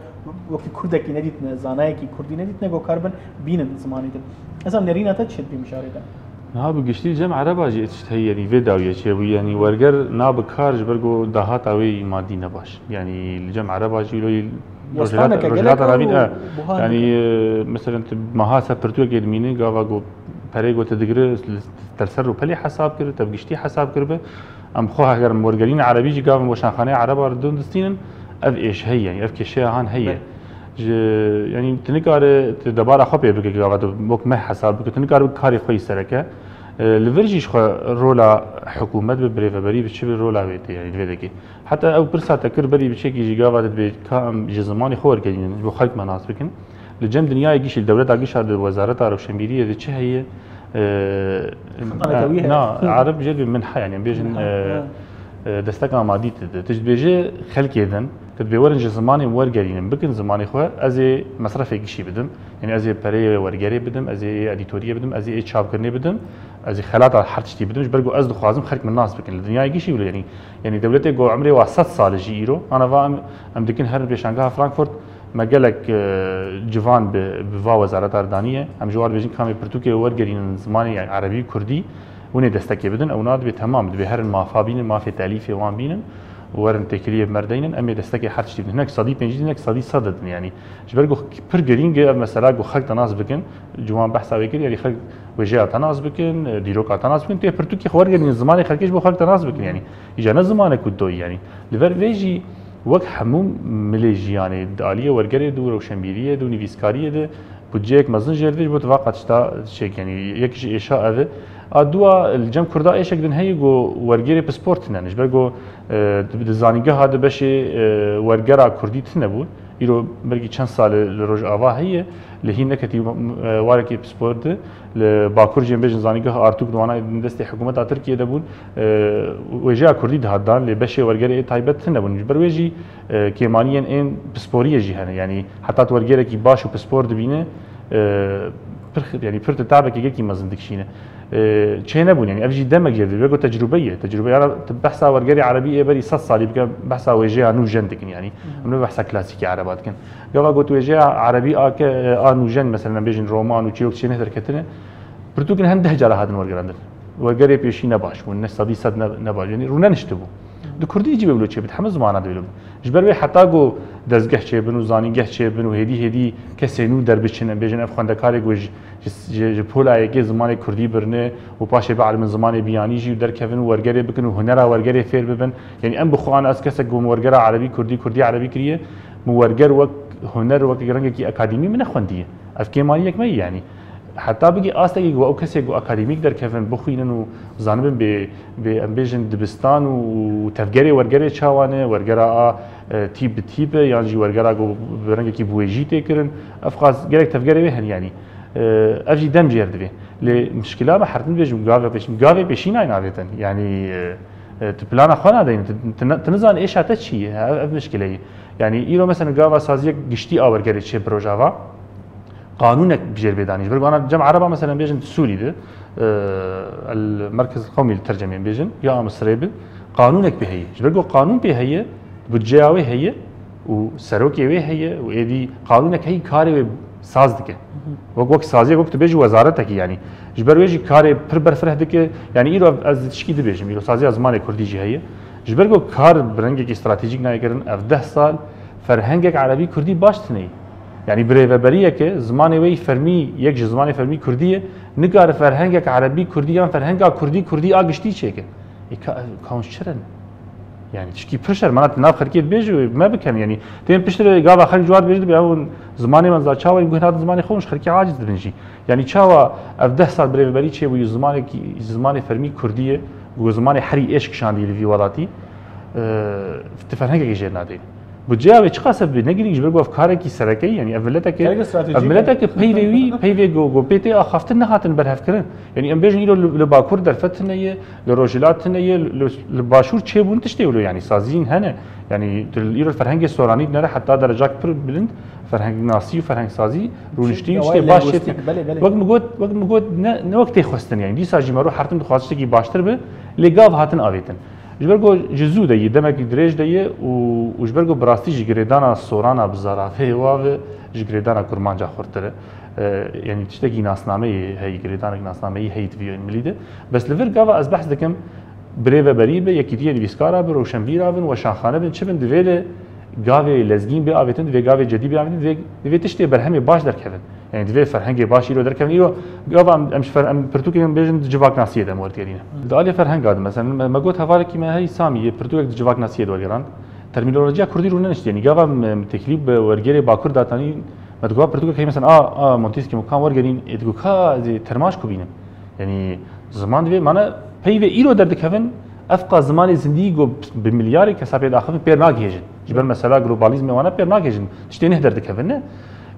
wekî kurdekî nedîtine, zanayekî kurdî nedîtine, ku karibin bînin zimanê din. Ez em nerîna te çi pê mijarê de? Niha bi giştî li cem ereba jî tişt heye, yanî vê dawiyê çêbû, yanî werger nabe kar ji ber ku dahata wê yî madî ne baş. Yanî li cem ereba jî wilo yî Rojhilata, Rojhilata Navîn, e, yanî, e, meselen tu meha ser pirtûkê dimînî, gava ku perê ku te digire, li te li ser rûpelê hesab kir, te bi giştî hesab kiribe. Em xwe heger em wergerîn erebî jî gavin weşanxaneya ereba re dûn distînin, ev êş heye, yanî ev kêşeya han heye. Ji, yanî tu nikare tu debara xwe pê bike, gava tu wek me hesab bike, tu nikare karê xwe yî sereke. E, li vir jî ji xwe rola hikûmet bi, birêveberî bi, çi bi, rola wê tê, yanî li vê dekê. Heta ew pirsa te kir berî biçekî jî, gava tu dibê ka em ji zimanê xwe wergerînin, ji bo xelk me nas bikin. Li cem dinyayê gişî, li dewleta gişa de, wezareta rewşenbîriyê de çi heye? E, Xetaneke wî heye. Na, Ereb jê dibê minha, yanî em bêjin, Minha, e, ha. e, desteka madî dide. Tu ji dibêje xelkê din, tu dibê werin ji zimanê wergerînin, bikin zimanê xwe, ez ê mesrefê gişî bidim. Yanî ez ê pereyê wergerê bidim, ez ê edîtoriyê bidim, ez ê çapkirinê bidim, ez ê xelata her tiştî bidim. Ji ber ku ez dixwazim xelk min nas bikin. Li dinyayê gişî wilo, yanî, yanî dewletê ku emrê wa sed sal e jî îro, ana va em, em dikin her pêşangeha Frankfurt, me gelek, e, civan bi, bi va wezareta daniye. Em ji wan dibêjin ka em ê pirtûkê wergerînin zimanê, yanî erebî, kurdî, hûn ê destekê bidin, ew na dibê temam, dibê herin mafa bînin, mafê telîfê wan bînin, werin têkiliyê bi me re deynin, em ê destekê her tiştî bidin. Hinek sedî pêncî din, hinek sedî sed din, yanî. Ji ber ku pir girîng e ev mesela ku xelk te nas bikin, ciwan behsa wê kir, yanî xelk wêjeya te nas bikin, dîroka te nas bikin, tu yê pirtûkê xwe wergerînin zimanê xelkê ji bo xelk te nas bikin, yanî. Îca ne zimanek ku doyî, yanî. Li ber vê jî wek hemû milê jiyanê di aliyê wergerê de û rewşenbîriyê de û nivîskariyê de budceyek mezin jê re dibê ji bo tu va qat tişta çêk, yanî yek ji êşa ev e. A dua, li cem kurda êşek din heye ku wergerê pispor tune ne. Ji ber ku, e, di, di zanîngeha de beşê, e, wergera kurdî tune bû. Îro belkî çend sal e li Rojava heye, lê hîn neketî, e, warekî pispor de. Li Bakur jî em bêjin zanîngeha Artûk di wana destê hikûmeta Tirkiyê de bûn. E, wêjeya kurdî dihat dan, lê beşê wergerê ê taybet tune bûn. Ji ber wê jî, e, kêmaniyên ên pisporiyê jî hene. Yanî heta tu wergerekî baş û pispor dibîne, e, pir, yanî pir tu tabekî gelkî mezin dikişîne. E, çê nebûn, yanî ev jî demek jê dibê, wek tecrûbe ye. Tecrûbe, yana tu behsa wergerê erebî ê berî sed salî bike, behsa wêjeya nûjen dikin, yanî. Em ne behsa klasîkê ereba dikin. Gava got wêjeya erebî a ke, a nûjen, mesela, em bêjin roman û çîrok çêneh derketine, pirtûkin hem deh cara hatin wergerandin. Wergerê pêşî ne baş bûn, ne sedî sed ne, ne baş, yanî rûneniştibû. Di kurdî jî wê wilo çêbit, hemû zimanan de wilo bin. Ji ber wê heta ku dezgeh çêbin û zanîngeh çêbin û hêdî hêdî kesê nû derbiçin, em bêjin ev xwendekarê ku ji, ji, ji, ji pola yekê zimanê kurdî birine û paşê bialimin zimanê biyanî jî û derkevin û wergerê bikin û hunera wergerê fêr bibin. Yanî em bi xwe, ana ez kesek ku min wergera erebî kurdî, kurdî erebî kiriye, min werger wek huner, wek rengekî akademî min nexwendiye. Ev kêmaniyek me ye, yanî. Heta bigî astekî ku ew kesê ku akademîk derkevin, bixwînin û zanibin bê, bê, em bêjin, dibistan û tevgerê wergerê çawa ne, wergera a, e, tîp bi tîp e, yan jî wergera ku bi rengekî biwêjî tê kirin. Ev qas gelek tevgerê wê hene, yanî. E, ev jî dem jê re divê. Lê mişkila me, her tim dibêjim, gavê pêşîn, gavê pêşî nayên avêtin. Yanî, e, e, tu plana xwe nadeynin, tu, tu ne-, tu nizanî êşa te çi ye, ev, ev mişkile ye. Yanî îro mesela gava saziyek giştî a wergerê çê bi Rojava, qanûnek bi jêr bê danî. Ji ber ku ana cem ereba, mesela, em bêjin Sûrî de, e, el Merkez Qewmî li tercemê em bêjin, ya a Misirê bi, qanûnek pê heye. Ji ber ku qanûn pê heye, budceya wê heye û serokê wê heye û êdî qanûnek heye karê wê saz dike. Wek, wek saziyek, wek tu bêjî wezaretekî, yanî. Ji ber wê jî karê pir berfireh dike. Yanî îro ez tişkî dibêjim, îro saziya zimanê kurdî jî heye. Ji ber ku kar bi rengekî stratejîk nayê kirin, ev deh sal ferhengek erebî kurdî baş tune ye. Yanî birêveberiyeke zimanê wê yî fermî, yek ji zimanê fermî kurdî ye, nikare ferhengek erebî kurdî yan ferhenga kurdî, kurdî a giştî çêke. Ê ka, ka hûn çi re ne? Yanî tişkî pir şerm e, tu nav xelkê dibêjî, me bikin, yanî tên piştre gava xelk ji wan dibêjin, dibê ew zimanê me za çawa, em guh nadin zimanê xwe, hûn ji xelkê aciz dibin jî. Yanî çawa ev deh sal birêveberî çêbû, zimanekî, zimanê fermî kurdî ye, ku zimanê herî êş kişandî li vî welatî, e, tu ferhengekê jêr nadeyî. Budceya wê çiqas hebe ne girîng, ji ber ku ev karekî sereke ye, yanî ev mileteke, Gerek stratejî ev mileteke peyvê wî, peyvê ku, ku pê tê axaftin nehatin berhevkirin. Yanî em bêjin îro li, li Bakur derfet tune ye, li Rojhilat tune ye, li, li Başûr çêbûn tiştê wilo, yanî saziyên hene. Yanî tu îro ferhengê soranî dinere heta derecak pir bilind, ferhengnasî û ferhengsazî rûniştî û tiştê baş çêtin. Belê, belê. Wek min got, wek min got, ne, ne wek tê xwestin, yanî dîsa jî me ro her tim dixwaz tiştekî baştir be, lê gav hatin avêtin. Ji ber ku ji zû de yî, demekî dirêj de yî û, û ji ber ku bi rastî jî girêdana sorana bi zaraveyê wa ve ji girêdana kurmanca xurtir e. E, yanî tiştekî nasnameyê heyî, girêdanek nasnameyî heyî di vî milî de. Bes li vir gava ez behs dikim, birêveberî be, yekîtiyê nivîskara bin, rewşenbîra bin, weşanxane bin, çi bin, divê li gavê lezgîn bê avêtin, divê gavê cedî bê avêtin, divê, divê tiştê berhemê baş derkevin. Yanî divê ferhengê baş îro derkevin. Îro gava em, em ji fer-, em pirtûkê em bêjin di civaknasiyê de em werdigerîne. Di alê ferhenga de, mesela, me, me got hevalekî me heyî Samî yê pirtûkek di civaknasiyê de wergerand. Termînolojiya kurdî rûne nişt, yanî gava me, me teklîf bi wergêrê Bakur datanî, me digot pirtûkek heye, mesela, a, a, Montîskî, Mukan wergerîn, ê digot ka ez ê termaş ku bînim. Yanî ziman divê, mane peyvê îro derdikevin, ev qas zimanê zindî ku bi milyarê kesa pê diaxivin pêr nagihêjin. Ji ber mesela globalizmê wana pêr nagihêjin. Tiştê neh derdikevin ne.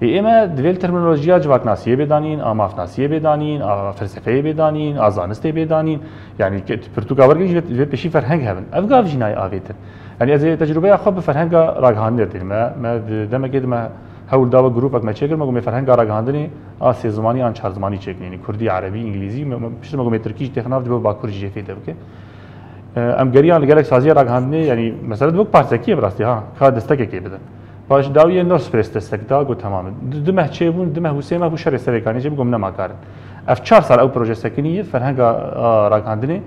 Ê ême divê li termînolojiya civaknasiyê bê danîn, a mafnasiyê bê danîn, a felsefeyê bê danîn, a zanistê bê danîn. Yanî ke-, pirtûka wergirî ji vê, vê pêşî ferheng hebin. Ev gav jî nayê avêtin. Yanî ez ê tecrûbeya xwe bi ferhenga ragihandinê dêrim. Me, me di demekê de me hewl da we grûpek me çêkir, me got me ferhenga ragihandinê a sê zimanî an çar zimanî çêkin. Yanî kurdî, erebî, îngilîzî, me, me, piştre me got me tirkî jî têxe nav, dibe bakur jî jê fêde bike. E, em geriyan li gelek saziya ragihandinê, yanî mesela di wek parsekiyê bi rastî ha, ka destekekê bidin. Paş dawiyê North Press destek da, got temam e. Du, du meh çêbûn, du meh û sê meh bû şerê Serêkanê çêbû, got em nema kar in. Ev çar sal ew proje sekinî ye, ferhenga, a, ragihandinê,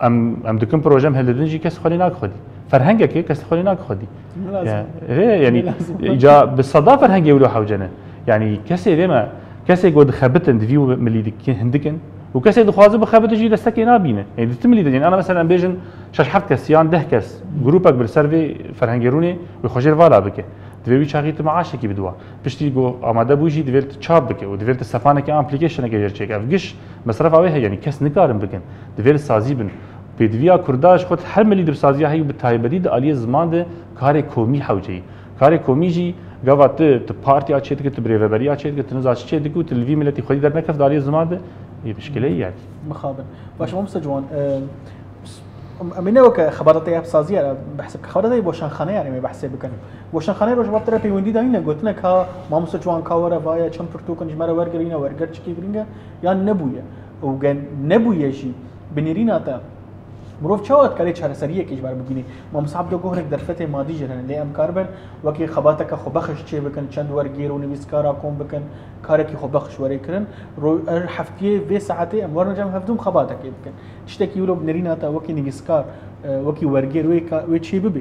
em, em dikin proje em hildidin jî kes xwe lê nake xwedî. Ferhengekê kes xwe lê nake xwedî. Lazim. Ya, rê, yanî, lazim. Îca bi seda ferhengê wilo hewce ne. Yanî kesê vê me, kesê ku dixebitin, di vî milî dikin, hindik in. Û kesê dixwazin bixebitin jî destekê nabîne. Yanî di ti milî de, yanî ana mesela em bêjin şeş heft kes yan deh kes grûpek bi li ser vê ferhengê rûnê wê xwe jêr vala bike. Divê wî çaxî tu maaşekî bidiwa. Piştî ku amade bû jî divê tu çap bike û divê tu sefanekê an applicationekê jêr çêke. Ev giş mesrefa wê heye, yanî kes nikarin bikin. Divê li sazî bin. Pêdiviya Kurda ji xwe her milî di bi saziya heyî û bi taybetî di aliyê ziman de karê komî hewceyî. Karê komî jî gava tu, tu partiya çêdike, tu birêveberiya çêdike, tu niza çi çêdike û tu li vî miletî xwedî dernekef di aliyê ziman de, yê mişkileyî yanî. Mixabin. Baş, mamoste Ciwan, e, em ê ne weke xebata te ya sazî ya behs, xebata te ya weşanxane yanî em ê behsê bikin. Weşanxaneyê Rojava te re peywendî dayîne, gotine ka mamoste Ciwan ka were vaye çend pirtûk in ji me re wergirîne, werger çikî girîng e, yan nebûye. Û gen nebûye jî, bi nêrîna te, mirov çawa dikarê çareseriyekê ji ber bibînê? Mamoste Ebdo got hinek derfetê madî jê re hene, lê em karibin wekî xebateke xwebexiş çê bikin, çend wergêr û nivîskara kom bikin, karekî xwebexiş were kirin. Ro-, her heftiyê vê saetê em werin cem hevdû em xebatekê bikin. Tiştekî wilo bi nêrîna te wekî nivîskar, e, wekî wergêr wê ka-, wê çê bibe.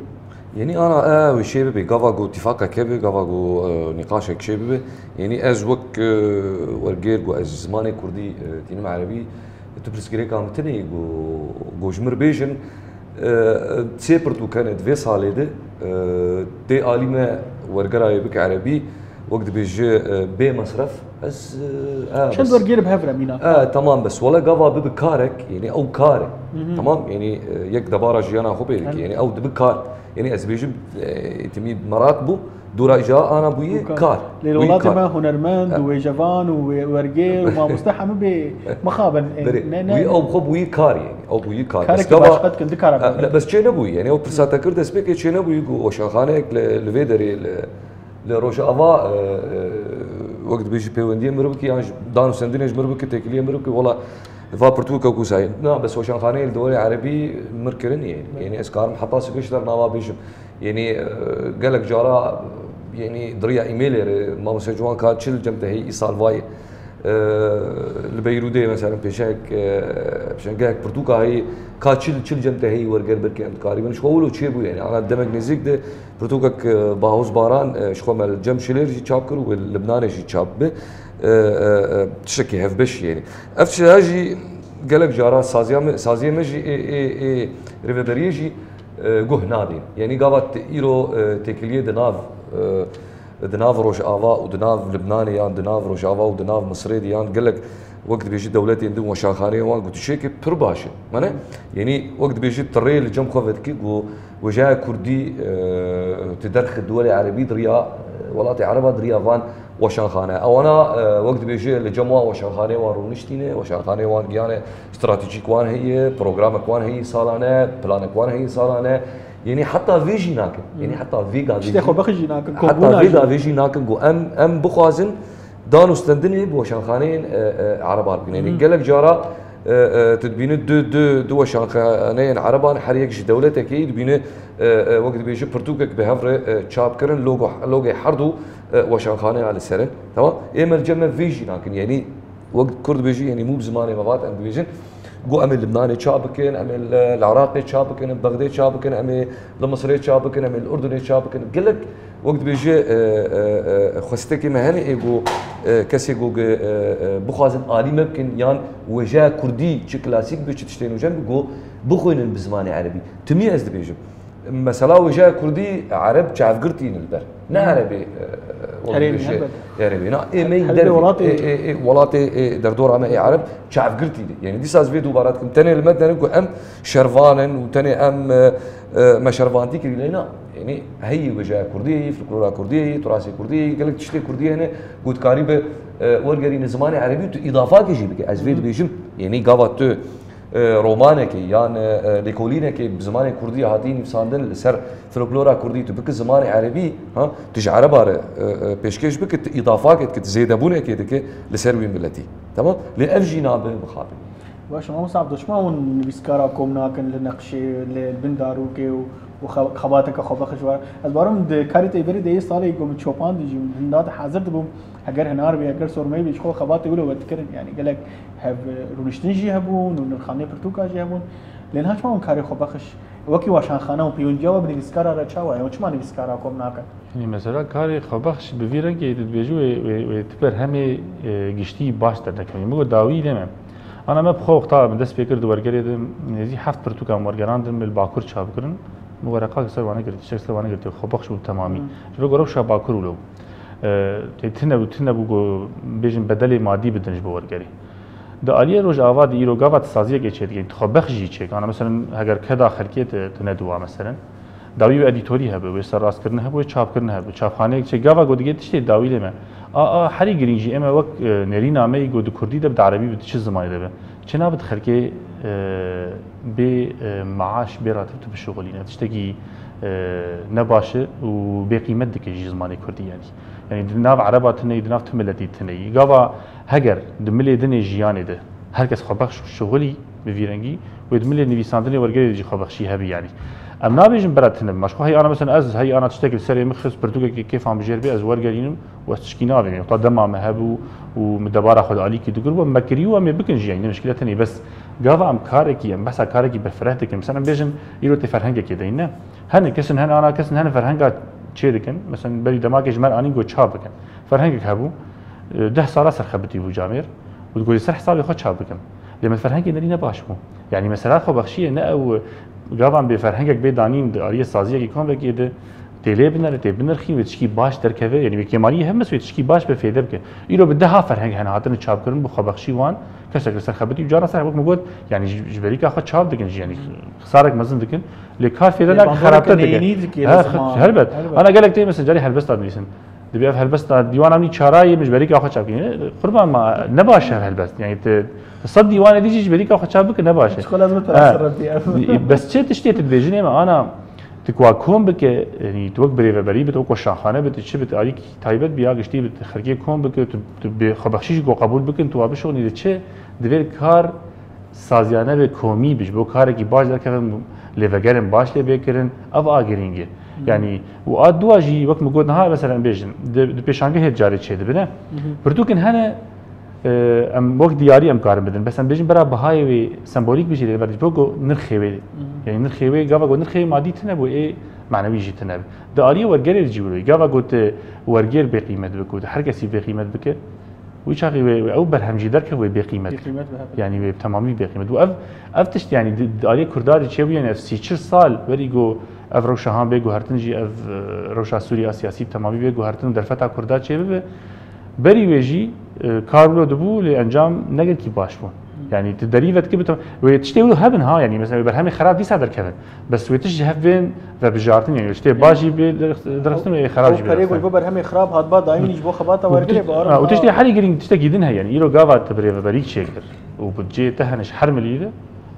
Yanî ana, e, wê çê bibe. Gava ku tîfaqek hebe, gava ku, e, nîqaşek çê bibe. Yanî ez wek, e, wergêr ku ez zimanê kurdî, e, tînim erebî, tu pirsgirêka min tune ye ku, ku ji mir bêjin, e, sê pirtûk hene di vê salê de, e, tê alî me wergera wê bike erebî, wek dibêje, e, bê mesref, ez, e, e, Çend bes. Wergêr bi hev re mîna. E, temam bes. Wele gava bibe karek, yanî ew kar e. Hı hı. Temam, yanî, e, yek debara jiyana xwe pê dike. Yanî ew dibe kar. Yanî ez bêjim, e, timî meraq bû, dora îca ana bûyî kar. Lê li welatê me hunermend û wêjevan û wê-, wergêr û mamoste hemû bê mixabin. E, Berê, ne, ne, wî ew xwe bûyî kar, yanî ew bûyî kar. Bes karekî gava, başqa dikin, dikara e, bibin. Ne, bes çê nebûyî, yanî ew pirsata kir destpêkê çê nebûyî ku weşanxaneyek li, li vê derê li, li Rojava, e, e, wek dibêjî pêwendiyê mir bike, yan ji dan û sendinê ji mir bike, têkiliyê mir bike, wela va pirtûka ku sayê. Na, bes weşanxaneyê li dewrê erebî mir kirin ye. Yanî ez karim heta sibê ji te re nava bêjim. Yanî, e, gelek cara, yanî di riya emailê re, mamoste Ciwan ka çi li cem te heyî îsal vayê, e, li Beyrûdê mesela pêşek, e, pêşengehek pirtûka heyî, ka çi li, çi li cem te heyî werger bike em dikarîbin. Ji xwe wilo çêbû yanî. Ana demek nêzîk de pirtûkek, e, Bahoz Baran, e, ji xwe me li cem Şilêr jî çap kir û li Libnanê jî çap bi. E, e, e, tiştekî hevbeş yanî. Ev tişta jî gelek cara saziya me, saziyê me jî ê, ê, ê rêveberiyê jî, e, guh nadîn. Yanî gava te îro, e, têkiliyê di nav, e, di nav Rojava û di nav Libnanê yan di nav Rojava û di nav Misirê de yan gelek wek dibêjî dewletên din weşanxaneyên wan ku tu çêkî pir baş in. Mane? Yanî wek dibêjî tu rê li cem xwe vedikî ku wêjeya kurdî, e, tu derxî dewlê erebî di riya, e, welatê ereba di riya van weşanxane. Ewana, e, wek dibêje li cem wan weşanxaneyê wan rûniştîne, weşanxaneyê wan giyane stratejîk wan heye, programek wan heye salane, planek wan heye salane. Yanî heta vê jî nakin. Yanî heta vê gavê Tiştê jî, xwe bexî jî nakin, heta vê gavê jî nakin ku em, em bixwazin dan û stendinê bi weşanxaneyên, e, e, ereba re bikin. Yanî gelek cara, e, e, tu dibînî du, du, du weşanxaneyên ereban her yek ji dewletekê yî dibînî, e, e, wek dibêje pirtûkek bi hev re, e, çap kirin, logo, logê her du, e, weşanxaneya li ser in. Tamam? Ê me li cem me vê jî nakin. Yanî wek Kurd dibêjî, yanî mû bi zimanê me vat, em dibêjin, got em ê li Libnanê çap bikin, em ê li, li Iraqê çap bikin, em Bexdê çap bikin, em ê li Misirê çap bikin, em ê li Urdunê çap bikin. Gelek wek dibêje, e, e, e, xwestekê me hene ê got, e, kesê got, e, e, bixwazin alî me bikin yan wêjeya kurdî çi klasîk be, çi tiştê nûjen be, got bixwînin bi zimanê erebî. Timî ez dibêjim. Mesela wêjeya kurdî ereb çavgirtî ne li ber. Ne erebê, e, wek Herêmî, dibêje, elbette. Erebê. Na, ê me yî Her dervê, welatê ê, ê, ê, welatê, ê, derdora me ê ereb çavgirtî ne. Yani dîsa ez vê dubara dikim. Tenê li me derin ku em şervan in û tenê em, e, e, me şervantî kirî lê na. Yani heyî wêjeya kurdî, folklora kurdî, turasê kurdî, gelek tiştê kurdî hene ku dikarî bi, e, wergerîne zimanê erebî û tu îdafakê jî bike. Ez vê dibêjim. Yani gava tu e, romanekê yan, e, e, lêkolînekê bi zimanê kurdî hatî nivîsandin li ser folklora kurdî, tu biki zimanê erebî, ha, tu ji ereba re, e, e, pêşkêş biki, tu îdafakê dike, tu zêdebûnekê dike li ser wî miletî. Tamam? Lê ev jî nabe mixabin. Baş, mamosta Abdulrahman, hûn nivîskara kom nakin li neqşê, li bin darûkê û û xe-, xebateke xwebexş were. Ez barim di karê te berî de yê salê ku min çopandî jî, hinda de hazir dibûm. Heger hinar bî, heger sormeyî bî, ji xwe xebatê wilo we dikirin. Yani gelek hev, rûniştin jî hebûn û nirxanê pirtûka jî hebûn. Lê niha çima hûn karê xwebexş wekî weşanxane û pêwendiya we bi nivîskara re çawa ye? Û çima nivîskara kom nakin? Yani mesela karê xwebexş bi vî rengê tu dibêjî wê, wê, wê tu berhemê, e, giştî baş derdekevî. Min got dawî lê me. Ana me bi xwe wexta min dest pê kir di wergerê de nêzî heft pirtûkan wergerandin min li Bakur çap kirin. Min wereqak ser wane girtî, çek ser wane girtî, xwebexş bû temamî. Hmm. Ji ber ku rewşa Bakur wilo bû. E, tê tune bû, tune bû ku bêjin bedelê madî bidin ji bo wergerê. Di aliyê Rojava de îro gava tu saziyekê çêdikî, tu xwebexş jî çêk. Ana meselen heger keda xelkê tu, tu nediwa meselen. Dawî wê edîtorî hebe, wê serrastkirin hebe, wê çapkirin hebe. Çapxaneyek çêk gava ku digê tiştê dawî lê me. A, a, herî girîng jî ê me wek, e, nêrîna me yî ku di kurdî de bi, di erebî bi, di çi zimanê de be. Çi nabe di xelkê, e, bê, e, maaş, bê ratib tu bişuxulîne. Tiştekî, e, ne baş e û bê qîmet dike jî zimanê kurdî yanî. Yanî di nav ereba tune yî, di nav tu miletî tune yî. Gava heger di milê din ê jiyanê de her kes xwebexş şuxulî bi vî rengî, wê di milê nivîsandinê wergerê de jî xwebexşî hebî yanî. Em nabêjin bera tune be. Ma ji xwe hey ana mesela ez hey ana tiştekî li serê min xist, pirtûkekê kêfa min bijêr bê, ez wergerînim. Û ez tişkî navêm. Wexta dema me hebû û min debara xwe di alîkî digir bû, me kirî û em ê bikin jî, yanî ne mişkîle tenê. Bes gava em karekî, em behsa karekî berfireh dikin. Mesela em bêjin îro tê ferhengekê de yî, ne? Hene kesin, hene ana kesin, hene ferhenga çê dikin. Mesela berî demakê ji me re anîn got çap bikin. Ferhengek hebû, e, deh sala serxebitî bû camêr û digot ser hesabê xwe çap bikim. Lê min ferhengê nerî ne baş bû. Yanî mesela xwebexşiyê ne ew, gavan bê ferhengek bê danîn di aliyê saziyekî komekê de, tê lê binere, tê binirxîn, wê tişkî baş derkeve, yanî wê kêmariyê hemmes wê tişkî baş bi fêde bike. Îro bi deha ferheng hene hatine çapkirin, bi xwebexşî wan, kesek li ser xebitî û cara ser wek min got, yanî ji, ji berîka xwe çap dikin jî, yanî xisarek mezin dikin, lê kar fêde nake, xerabtir dike. He, helbet. Ana gelek tê mesela carî helbesta dinivîsin. Dibê ev helbesta dîwana min çarayê min ji berîka xwe çap kirin. Qurban ma ne baş e ev helbest. Yanî tu, tu sed dîwanê dî jî ji berîka xwe çap bike ne baş e. Çiqas lazim e tu rastî ev. Bes çi tiştê tu dibêjinê me ana tu ku wa kom bike, yanî tu wek birêveberî bit, wek weşanxane bit, tu çi bit, alîkî taybet bi ya giştî bit, xelkê kom bike, tu, tu bê xwebexşî jî ku qebûl bikin, tu wa bişonî de çi divê kar saziyane ve komî bi, ji bo karekî baş derkeve, lêvegerên baş lê bê kirin, ev a girîng e. Yanî û a dua jî wek min got niha, mesela em bêjin, di, di pêşangehê carê çêdibine. Pirtûkin hene, e, em wek diyarî em karin bidin. Bes em bêjin bera bihayê wê sembolîk bijî lê ver, ji bo ku nirxê wê, yanî nirxê wê, gava ku nirxê wê madî tune bû, ê manewî jî tune bi. Di aliyê wergerê de jî wilo, gava ku tu werger bê qîmet bike, ku tu her kesî bê qîmet bike, Wî çaxî wê, wê ew berhem jî derkeve wê bê qîmet. Bê qîmet be, evet. Yanî wê bi temamî bê qîmet. Û ev, ev tişt yanî di, di aliyê Kurda jî çêbû, yanî ev sî çil sal werî ku ev rewşa han bê guhertin jî ev, e, rewşa Sûriya siyasî bi temamî bê guhertin û derfeta Kurda çêbibe. Berî wê jî, e, kar wilo dibû lê encam ne gelkî baş bû. Yanî tu derî ve dikî bi tem-, wê tiştê wilo hebin ha, yanî mesela wê berhemê xerab dîsa derkevin. Bes wê tişt ji hev bên vebijartin, yanî tiştê baş jî bê dirix-, dirixistin û ê xerab jî bê dirixistin. Ew perê ku ji bo berhemê xirab hatba dayîn jî ji bo xebata wergirê bi arim. Ha, û tiştê herî girîng tiştekî din heye, yanî îro gava tu birêveberî çêkir û budceyê te hene ji her milî de,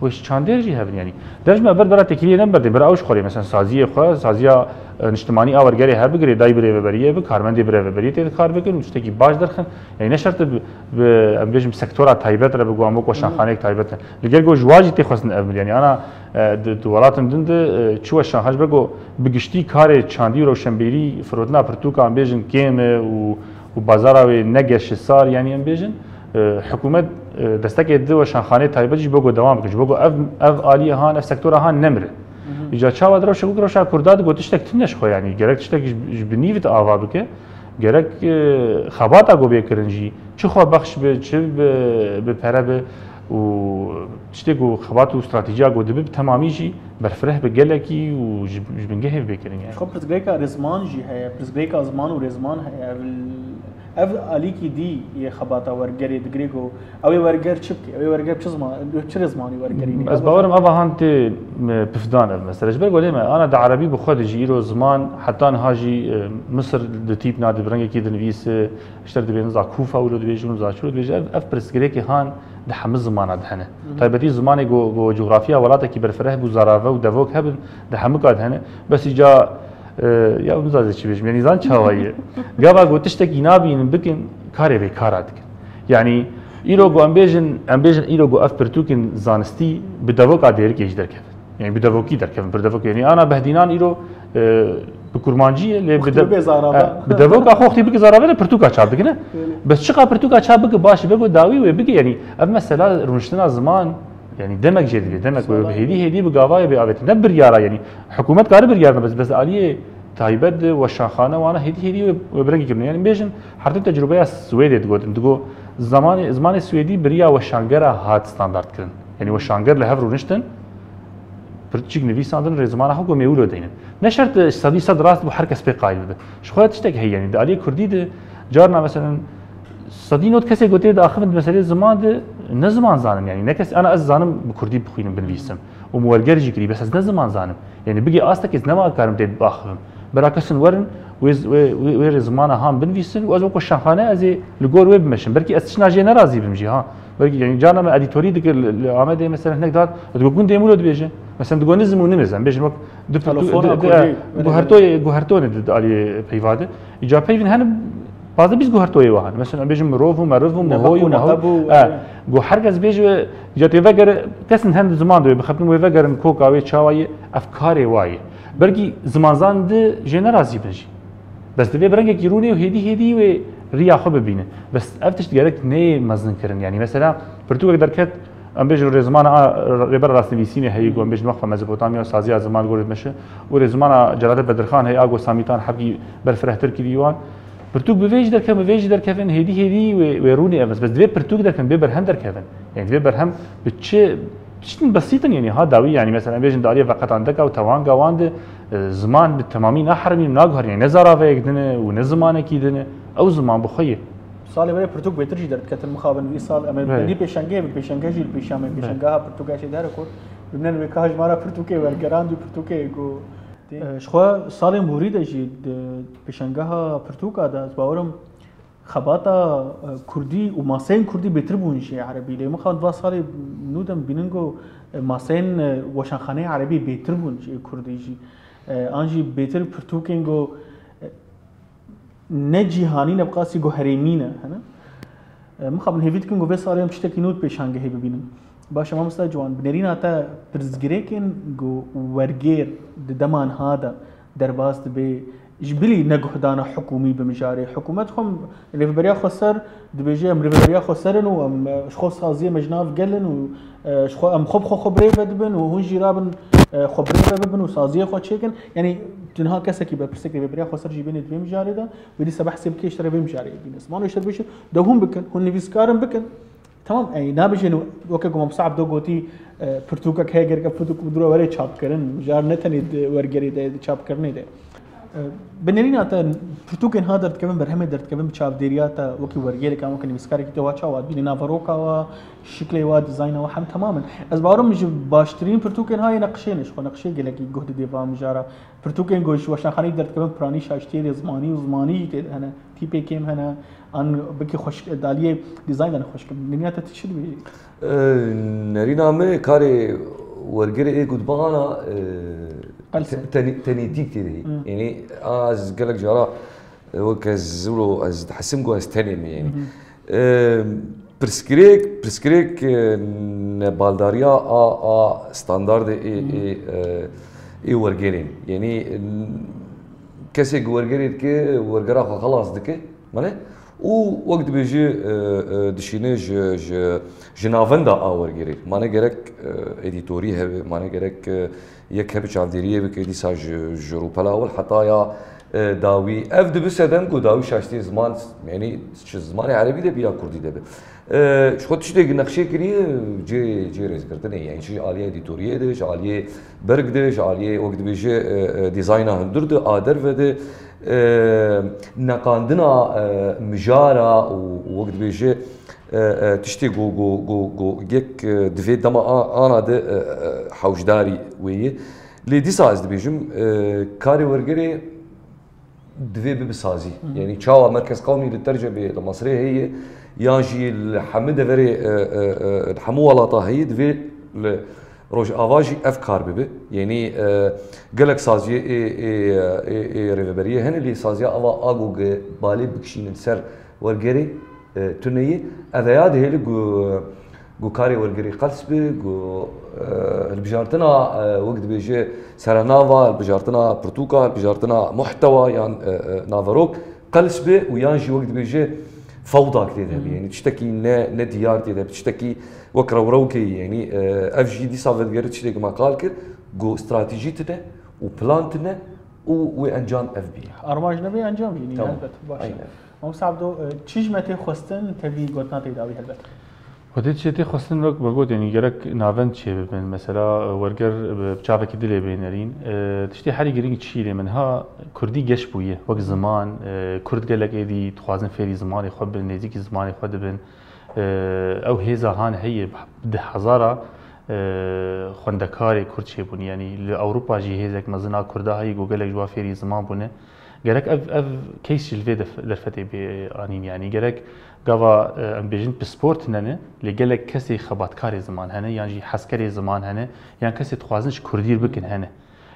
wê ji çandêr jî hebin, yanî. Dev ji me ber bera têkiliyê neberdê, bera ew ji xwe rê, mesela saziyê xwe, saziya, e, niştimanî a wergerê herbigirê, dayî birêveberiyê bi, karmendê birêveberiyê tê di kar bikin û tiştekî baş derxin. Yanî ne şert e bi, bi, em bêjim sektora taybet re bi, wan wek weşanxaneyek taybet e. Li gel ku ji wa jî tê xwestin ev milî, yanî ana E, di, di welatên din de, e, çi weşanxane ji ber ku bi giştî karê çandî û rewşenbîrî, firotina pirtûkan bêjin kêm e û, û bazara wê ne geş e sar, yanî em bêjin, e, hikûmet, e, destekê di weşanxaneyê taybet jî ji bo ku dewam bike, ji bo ku ev, ev aliyê han, ev sektora han nemire. Îca çawa di rewşa, wek rewşa Kurda de got tiştek tune ji xwe, yanî gerek tiştek ji, ji binî ve ava bike, gerek, e, xebata ku bê kirin jî, çi xwebexş be, çi bi, bi pere be û tiştê ku xebat û stratejiya ku dibe bi temamî jî Berfireh bi gelekî û ji, ji bingehê bê kirin yani. Xwe pirsgirêka rêzman jî heye, pirsgirêka ziman û rêzman heye. Ev, ev alîkî dî yê xebata wergerê digirê ku ew ê werger çi bike, ew ê werger çi ziman, çi rêzmanî wergerînê. Ez bawerim eva han tê pifdan ev mesele. Ji ber ku lê me, ana di erebî bi xwe de jî îro ziman heta niha jî e, Misir di tîp nade bi rengekî dinivîse, ji te re dibê niza kûfa wilo dibêje, niza çilo dibêje. Ev, ev pirsgirêkê han di hemû zimana de hene. Taybetî zimanê ku, ku coğrafya welatekî berfireh bû, zarave û devok hebin, di hemûka de hene. Bes îca, e, ya niza zê çi bêjim, yanî zan çawa ye. Gava ku tiştekî nabînin bikin, karê bêkara dikin. Yanî îro ku em bêjin, em bêjin îro ku ev pirtûkên zanistî bi devoka dêrikê jî derkevin. Yani bi devokî derkevin, bi devokî. Yani ana Behdînan îro e, bi kurmancî ye, lê bi Muxtî bê zarave. e, bi devoka xwe xtî bike zarave de pirtûka çap dikine. Bes çiqa pirtûka çap bike baş e, bego dawî wê bike. Yani ev mesela rûniştina ziman, yani demek jê dibê, demek wê hêdî hêdî bi gavayê bê avêtin. Ne biryara yani. Hikûmet kare biryar ne bes, bes aliyê taybet de weşanxane wana hêdî hêdî wê, wê bi rengî kirine. Yani bêjin her tim tecrûbeya Swêdê digotin. Digo zamanê, zimanê Swêdî biriya weşangera hat standart kirin. Yani weşanger li hev rûniştin, pirtûk nivîsandin, rêzimana xwe ku em ê wilo deynin. Ne şert sedî sed rast bû her kes pê qayîl bibe. Ji xwe tiştek heye, yani di aliyê kurdî de carna mesela sedî nod kesê ku tê diaxivin di meselê ziman de ne ziman zanin, yani ne kes, ana ez zanim bi kurdî bixwînim, binivîsim û min werger jî kirî, bes ez ne ziman zanim. Yani bigê astekê ez nema karim tê biaxivim. Bera kesin werin, wê, wê, wê, wê rê zimana han binivîsin û ez wek weşanxane ez ê li gor wê bimeşim. Belkî ez tiştna jê nerazî bim jî ha. Belkî yani carna me edîtorî dikir li, li Amedê mesela hinek dar, digo gundê wilo dibêje. Mesela digo nizim û nimiz, em bêjin wek du Telefona du- du- kurdî, guhertoyê, guhertonê di, di aliyê peyva de. Îca peyvîn hene pazdeh bîst guhertoyê wa hene. Mesela em bêjin mirov û meriv û mihoy û Nebaq û mihoy. neqeb û- E, Go her kes bêje wê, îca tê vegere, kesin hende ziman de wê bixebin, wê vegerin koka wê çawa ye, ev karê wa ye. Belkî zimanzan di jê nerazî bin jî. Bes divê bi rengekî rûnê û hêdî hêdî wê riya xwe bibîne. Bes ev tişt gerek neyê mezin kirin. Yani mesela pirtûkek derket, em bêjin rêzimana a, rêber rastnivîsînê heyî ku em bêjin Weqfa Mezopotamya û saziya ziman gorê meşe û rêzimana Celadet Bedirxan heyî a ku Samîtan hebkî berfirehtir kirî wan. Pirtûk bi vê jî derkevin, bi vê jî derkevin, hêdî hêdî wê, wê rûnê ev. Bes divê pirtûk derkevin, bê berhem derkevin. Yani divê berhem bi çi, tiştin besîtin yani ha dawî yani mesela bêjin di aliyê veqetandeka û tewanga wan de e, ziman bi temamî naherimî û naguherî, yani ne zaraveyek din e û ne zimanekî din e, ew ziman bi xwe ye. Salê berê pirtûk bêtir jî derdiketin mixabin vî sal em ê Belê. Belê. Pêşengehê bi pêşengeh jî li pêşiya me pêşengeha pirtûka jî dere ku bimînin wê ka ji me re pirtûkê wergerand û pirtûkê ku tê. E, ji xwe salên borî de jî di pêşengeha pirtûka de ez bawerim xebata e, kurdî û maseyên kurdî bêtir bûn ji erebî. Lê mixabin va salê nû de em bînin ku e, maseyên e, weşanxaneyê erebî bêtir bûn ji kurdî jî. E, an jî bêtir pirtûkên ku e, ne cîhanî ne bi qasî ku herêmî ne hene. E, mixabin hêvî dikin ku vê salê em tiştekî nû di pêşangehê bibînin. Baş e mamosta Ciwan, bi nerîna te pirsgirêkên ku wergêr di dema niha de derbas dibe, ji bilî neguhdana hikûmî bi mijarê. Hikûmet xwe em rêveberiya xweser dibêje, em rêveberiya xweser in û em, e, ji xwe saziyê me ji nav gel in û, e, ji xwe em xwe bi xwe xwe bi rê ve dibin û hûn jî rabin, e, xwe bi rê ve bibin û saziyê xwe çêkin. Yanî tu niha kesekî berpirsek rêveberiya xweser jî bênê di vê mijarê de, wê dîsa behsê bike ji te re vê mijarê bîne. Ziman û ji te dibêje, de hûn bikin, hûn nivîskar in, bikin. Tamam, ey, nabêjin weke ku Mam Saeb do gotî, e, pirtûkek heye gerek ev pirtûk bi dû re were çapkirin. Mijar ne tenê di wergerê de, di çapkirinê de. E, bi nerîna te pirtûkên ha derdikevin, berhemê derdikevin bi çavdêriya te wekî wergerek an wekî nivîskarekî te wa çawa dibîne? Naveroka wa, şiklê wa, dîzayna wa hem temam in. Ez bawerim ji baştirîn pirtûkên ha yê neqişê ne, ji xwe neqişê gelekî guh didê va mijara. Pirtûkên ku ji weşanxaneyê derdikevin piranî şaştiyê de zimanî û zimanî jî tê de hene, tîpê kêm hene, an wekî xweşik, daliyê dîzayn de ne xweşik in. Nîniya te tu çi dibêjî? E, Nerîna me karê wergerê ê ku dibana e, Qelse. te- tenî- tenîtîk tê de heye. Hı. Yanî a ez gelek cara e, wek ez wilo ez dihesim ku ez tenê me yanî. E, Pirsgirêk, pirsgirêk e, nebaldariya a, a standardê ê, ê, e, ê wergerên. Yanî n- kesê ku wergerê dike, wergera xwe xelas dike. Mane? Û wek dibêjî e, e, dişîne ji, ji, ji navenda a wergerê. Mane gerek e, edîtorî hebe, mane gerek e, yek hebe çavdêriyê bike, dîsa ji, ji rûpela ewil heta ya e, dawî. Ev dibi sedem ku dawî şaştiyê ziman, yanî ji zimanê erebî de bi ya kurdî de bi. E, ji xwe tiştê nexşe kiriye, cê, cê rêzgirtinê, yani çi ji aliyê edîtoriyê de, ji aliyê berg de, ji aliyê wek dibêje, e, e, dîzayna hundir de, a derve de, e, neqandina, e, mijara û, û wek dibêje, e, e, tiştê ku, ku, ku, ku yek, e, divê dema a-, ana de, e, e, hewşdarî wê ye. Lê dîsa ez dibêjim, e, karê wergerê divê bibe sazî. Hı hı. Yani çawa merkez qewmî li Tercebê, li Mesrê heye, yan jî li hemû deverê, e, e, e, li hemû welata heye, divê li Rojava jî ev kar bibe. Yani, e, gelek saziyê ê, ê, ê, ê rêveberiyê hene, lê saziya ava a ku ge balê bikişînin ser wergerê, e, tune ye. Ev ya dihêle ku, ku karê wergerê qels be, ku, e, hilbijartina, e, wek dibêje serenava, hilbijartina pirtûka, hilbijartina muhtewa yan, e, e, naverok qels be û yan jî wek dibêje fewdak tê de be. Hı. Yani tiştekî ne, ne diyar tê de be, tiştekî wek rewrewkê ye. Yani, e, ev jî dîsa vedigere tiştekî me qal kir, ku stratejî tune û plan tune û wê encam ev bî. Armanc nebe encam jî nîne, Tamam. Elbet, baş e. Aynen. Mamoste Abdo, e, çi ji me tê xwestin tevî gotina te dawî helbet? Xwedê tiştê tê xwestin wek we got, yanî gerek navend çêbibin. Mesela, e, werger bi çavekî dilê bê nerîn. E, tiştê herî girîng çi lê min ha kurdî geş bûye wek ziman. E, kurd gelek êdî dixwazin fêrî zimanê xwe bin, nêzîkî zimanê xwe dibin. E, ew hêza han heye, di hezara, e, xwendekarê kurd çêbûn. Yanî li Ewropa jî hêzek mezin a kurda heye ku gelek ji wan fêrî ziman bûne. Gerek ev, ev case jî li vê def-, derfetê bê anîn, yanî gerek gava, e, em bêjin pispor tune ne, lê gelek kesê xebatkarê ziman hene, yan jî hezkerê ziman hene, yan kesê dixwazin ji kurdî bikin hene.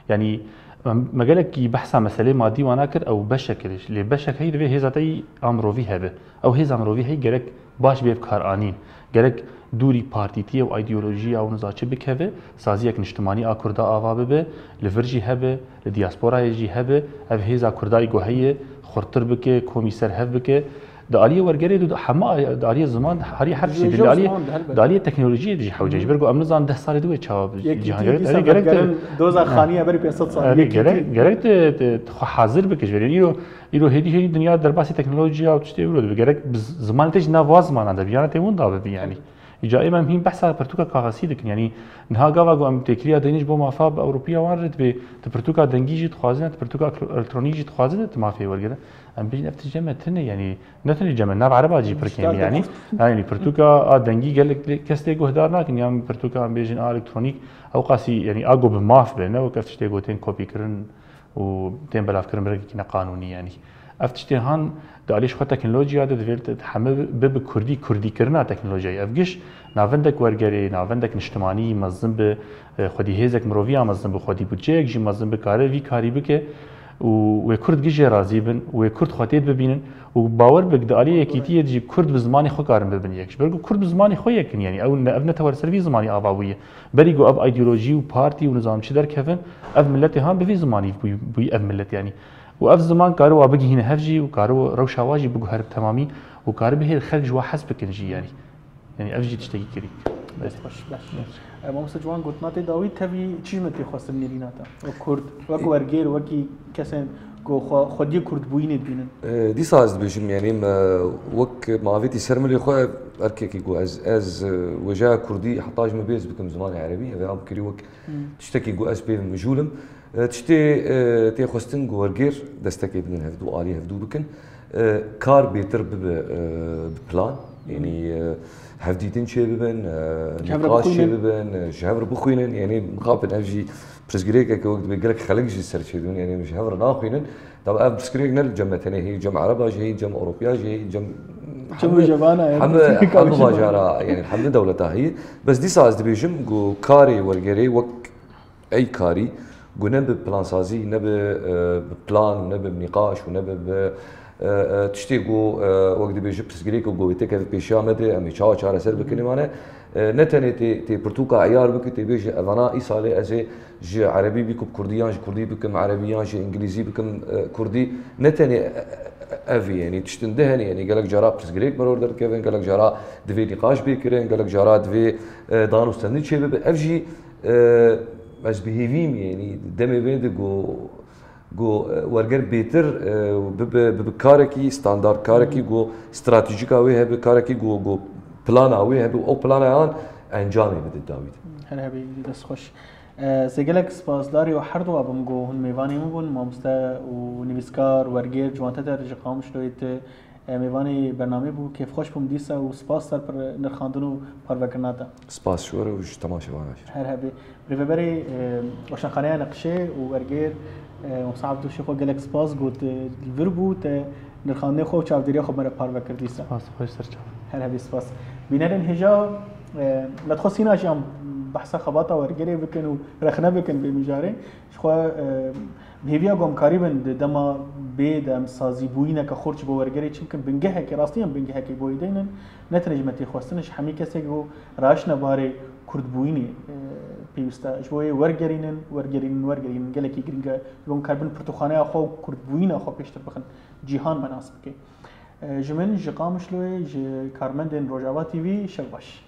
Yanî me, me gelekî behsa meselê madî wana kir, ew beşek e, lê beşek heyî divê hêza te yî a mirovî hebe. Ew hêza mirovî heyî gerek baş bê bi kar anîn. Gerek dûrî partîtiyê û îdeolojiya û niza çi bikeve, saziyek niştimanî a kurda ava bibe, li vir jî hebe, li diasporayê jî hebe, ev hêza kurda yî ku heye, xurttir bike, komî ser hev bike. Di aliyê wergerê de hema di aliyê ziman harî her tiştî, di aliyê, di aliyê teknolojiyê de jî hewce. Ji ber ku em nizanin deh salê di wê çawa bi cîhan gerek, erê gerek te, doza xanî ya berî pênc sed sal, erê gerek, gerek te, te, te xwe hazir bike ji ber. Îro, îro hêdî hêdî dinya derbasî teknolojiya û tiştê wilo dibe. Gerek bi z-, zimanê te jî nav wa zimanan de bi, yana tê winda bibe yanî. Îca ême em hîn behsa pirtûka kaxesî dikin. Yanî niha gava ku em têkiliya dengî ji bo mafa bi Ewropiya wan re dibê, tu pirtûka dengî jî dixwazine, tu pirtûka elektronî jî dixwazine, tu mafê wergere. Em bêjin ev tişt cem me tune, yanî ne tenê cem me, nav ereba jî pir kêm e, yanî. Yanî pirtûka a dengî gelek lê-, kes lê guhdar nakin, yan pirtûka em bêjin a elektronîk, ew qasî, yanî a ku bi maf be, ne wek ev tiştê ku tên kopîkirin û tên belavkirin bi rengekî neqanûnî, yanî. Ev tiştê han di alî ji xwe teknolojiya de divê heme bi, bi kurdî, kurdîkirina teknolojiyayê. Ev giş navendek wergerê, navendek niştimanî mezin bi, e, xwedî hêzek miroviya mezin bi, xwedî budceyek jî mezin bi, kare vî karî bike û wê kurd giş jê razî bin, wê kurd xwe tê bibînin û bawer bik di alî yekîtiyê de jî kurd bi zimanê xwe karin bibin yek. Ji ber ku kurd bi zimanê xwe yek in, yanî ew ne, ev ne tewer ser vî zimanî ava bûye. Berî ku ev îdeolojî û partî û nizam çi derkevin, ev miletê han bi vî zimanî bûy-, bûyî ev milet, yanî. Û ev ziman kare wa bigihîne hev jî û kare rewşa wa jî biguhere bi temamî û kare bihêl xelk ji wa hez bikin jî, yanî. Yanî ev jî tiştekî girîng. Belê. Dest xweş, baş. E, mamoste Ciwan, gotina te dawî tevî çi ji me tê xwestin nêrîna te? Wek kurd, wek wergêr, wekî kesên ku xwe, xwediyê kurdbûyînê dibînin. E, dîsa ez dibêjim, yanî me wek mavêtî ser milê xwe, erkekî ku ez, ez, e, wêjeya kurdî heta ji min bê ez bikim zimanê erebî, ev ê bikirî wek Hmm. tiştekî ku ez pê mijûl im. E, tiştê, e, tê xwestin ku wergêr destekê bidin hevdû, alî hevdû bikin. E, kar bêtir bibe, e, bi plan. Hmm. Yanî, e, hevdîtin çê bibin, e, Ji hev re nîqaş çê bixwînin. bibin, e, ji hev re bixwînin. Yanî mixabin ev jî pirsgirêkeke wek dibê gelek xelk jî ser çê dibin. Yanî ji hev re naxwînin. Tabi ev pirsgirêk ne li cem me tenê heye, cem Ereba jî heye, cem Ewropiya jî heye, cem Cem hemû, Rojavana ye, hemû, Tirkiye hemû kavşe bajara, yanî hemû dewleta heye. Bes dîsa ez dibêjim ku karê wergerê wek ey karî ku ne bi plansazî, ne bi, e, bi plan û ne bi nîqaş û ne bi, bi, e, e, tiştê ku, e, wek dibêje pirsgirêk û ku wê têkeve pêşiya me de, em ê çawa çareser bikin, mane, e, ne tenê tê, tê pirtûka eyar bike, tê bêje evana îsalê ez ê ji erebî bikim kurdî yan ji kurdî bikim erebî yan ji îngilîzî bikim, e, kurdî. Ne tenê, e, e, ev, yanî tiştin di hene, yanî gelek cara pirsgirêk meror derdikevin, gelek cara divê nîqaş bê kirin, gelek cara divê, e, danûstendin çêbibe. Ev jî, e, ez bi hêvî me, yanî demê bê de ku Go e, werger bêtir e, bibe bibe karekî standart, karekî go stratejîka wê hebe, karekî go go plana wê hebe, ew plana yan encamê bide dawî de. Her hebî, dest xweş. E, ez ê gelek spasdarî û her du bim ku hûn mêvanê min bûn, mamoste û nivîskar, wergêr, ciwanteter ji Qamişloyê, tu e, mêvanê bernamê bû, kêfxweş bûm dîsa û spas ser pir nirxandin û parvekirina te. Spas ji we re û ji temaşevana jî. Her hebî. Birêveberê e, Weşanxaneya Neqşê û wergêr e, Musa Abdû Şêxo, gelek spas got, e, li vir bû, te nirxandinê xwe û çavdêriya xwe me re parve kir dîsa. Spas, xweş ser çav. Her hebî spas. Bînerên hêja, e, me dixwest hîna jî em behsa xebata wergerê bikin û rexne bikin vê mijarê. Ji xwe e, bi hêviya ku em karîbin di dema bê de em sazîbûyîneke xurt ji bo wergerê çi bikin, bingehekê, rastî em bingehekê bo wê deynin, ne tenê ji me tê xwestin, ji hemî kesê ku raştine barê kurdbûyînê e, pêwîst e. Ji bo wê wergerînin, wergerînin, wergerînin gelekî girîng e. Ji bo em karibin pirtûkxaneya xwe û kurdbûyîna xwe pêştir bixin, cîhan me nas bike. E, ji min, ji Qamişloyê, ji karmendên Rojava T V, şev baş.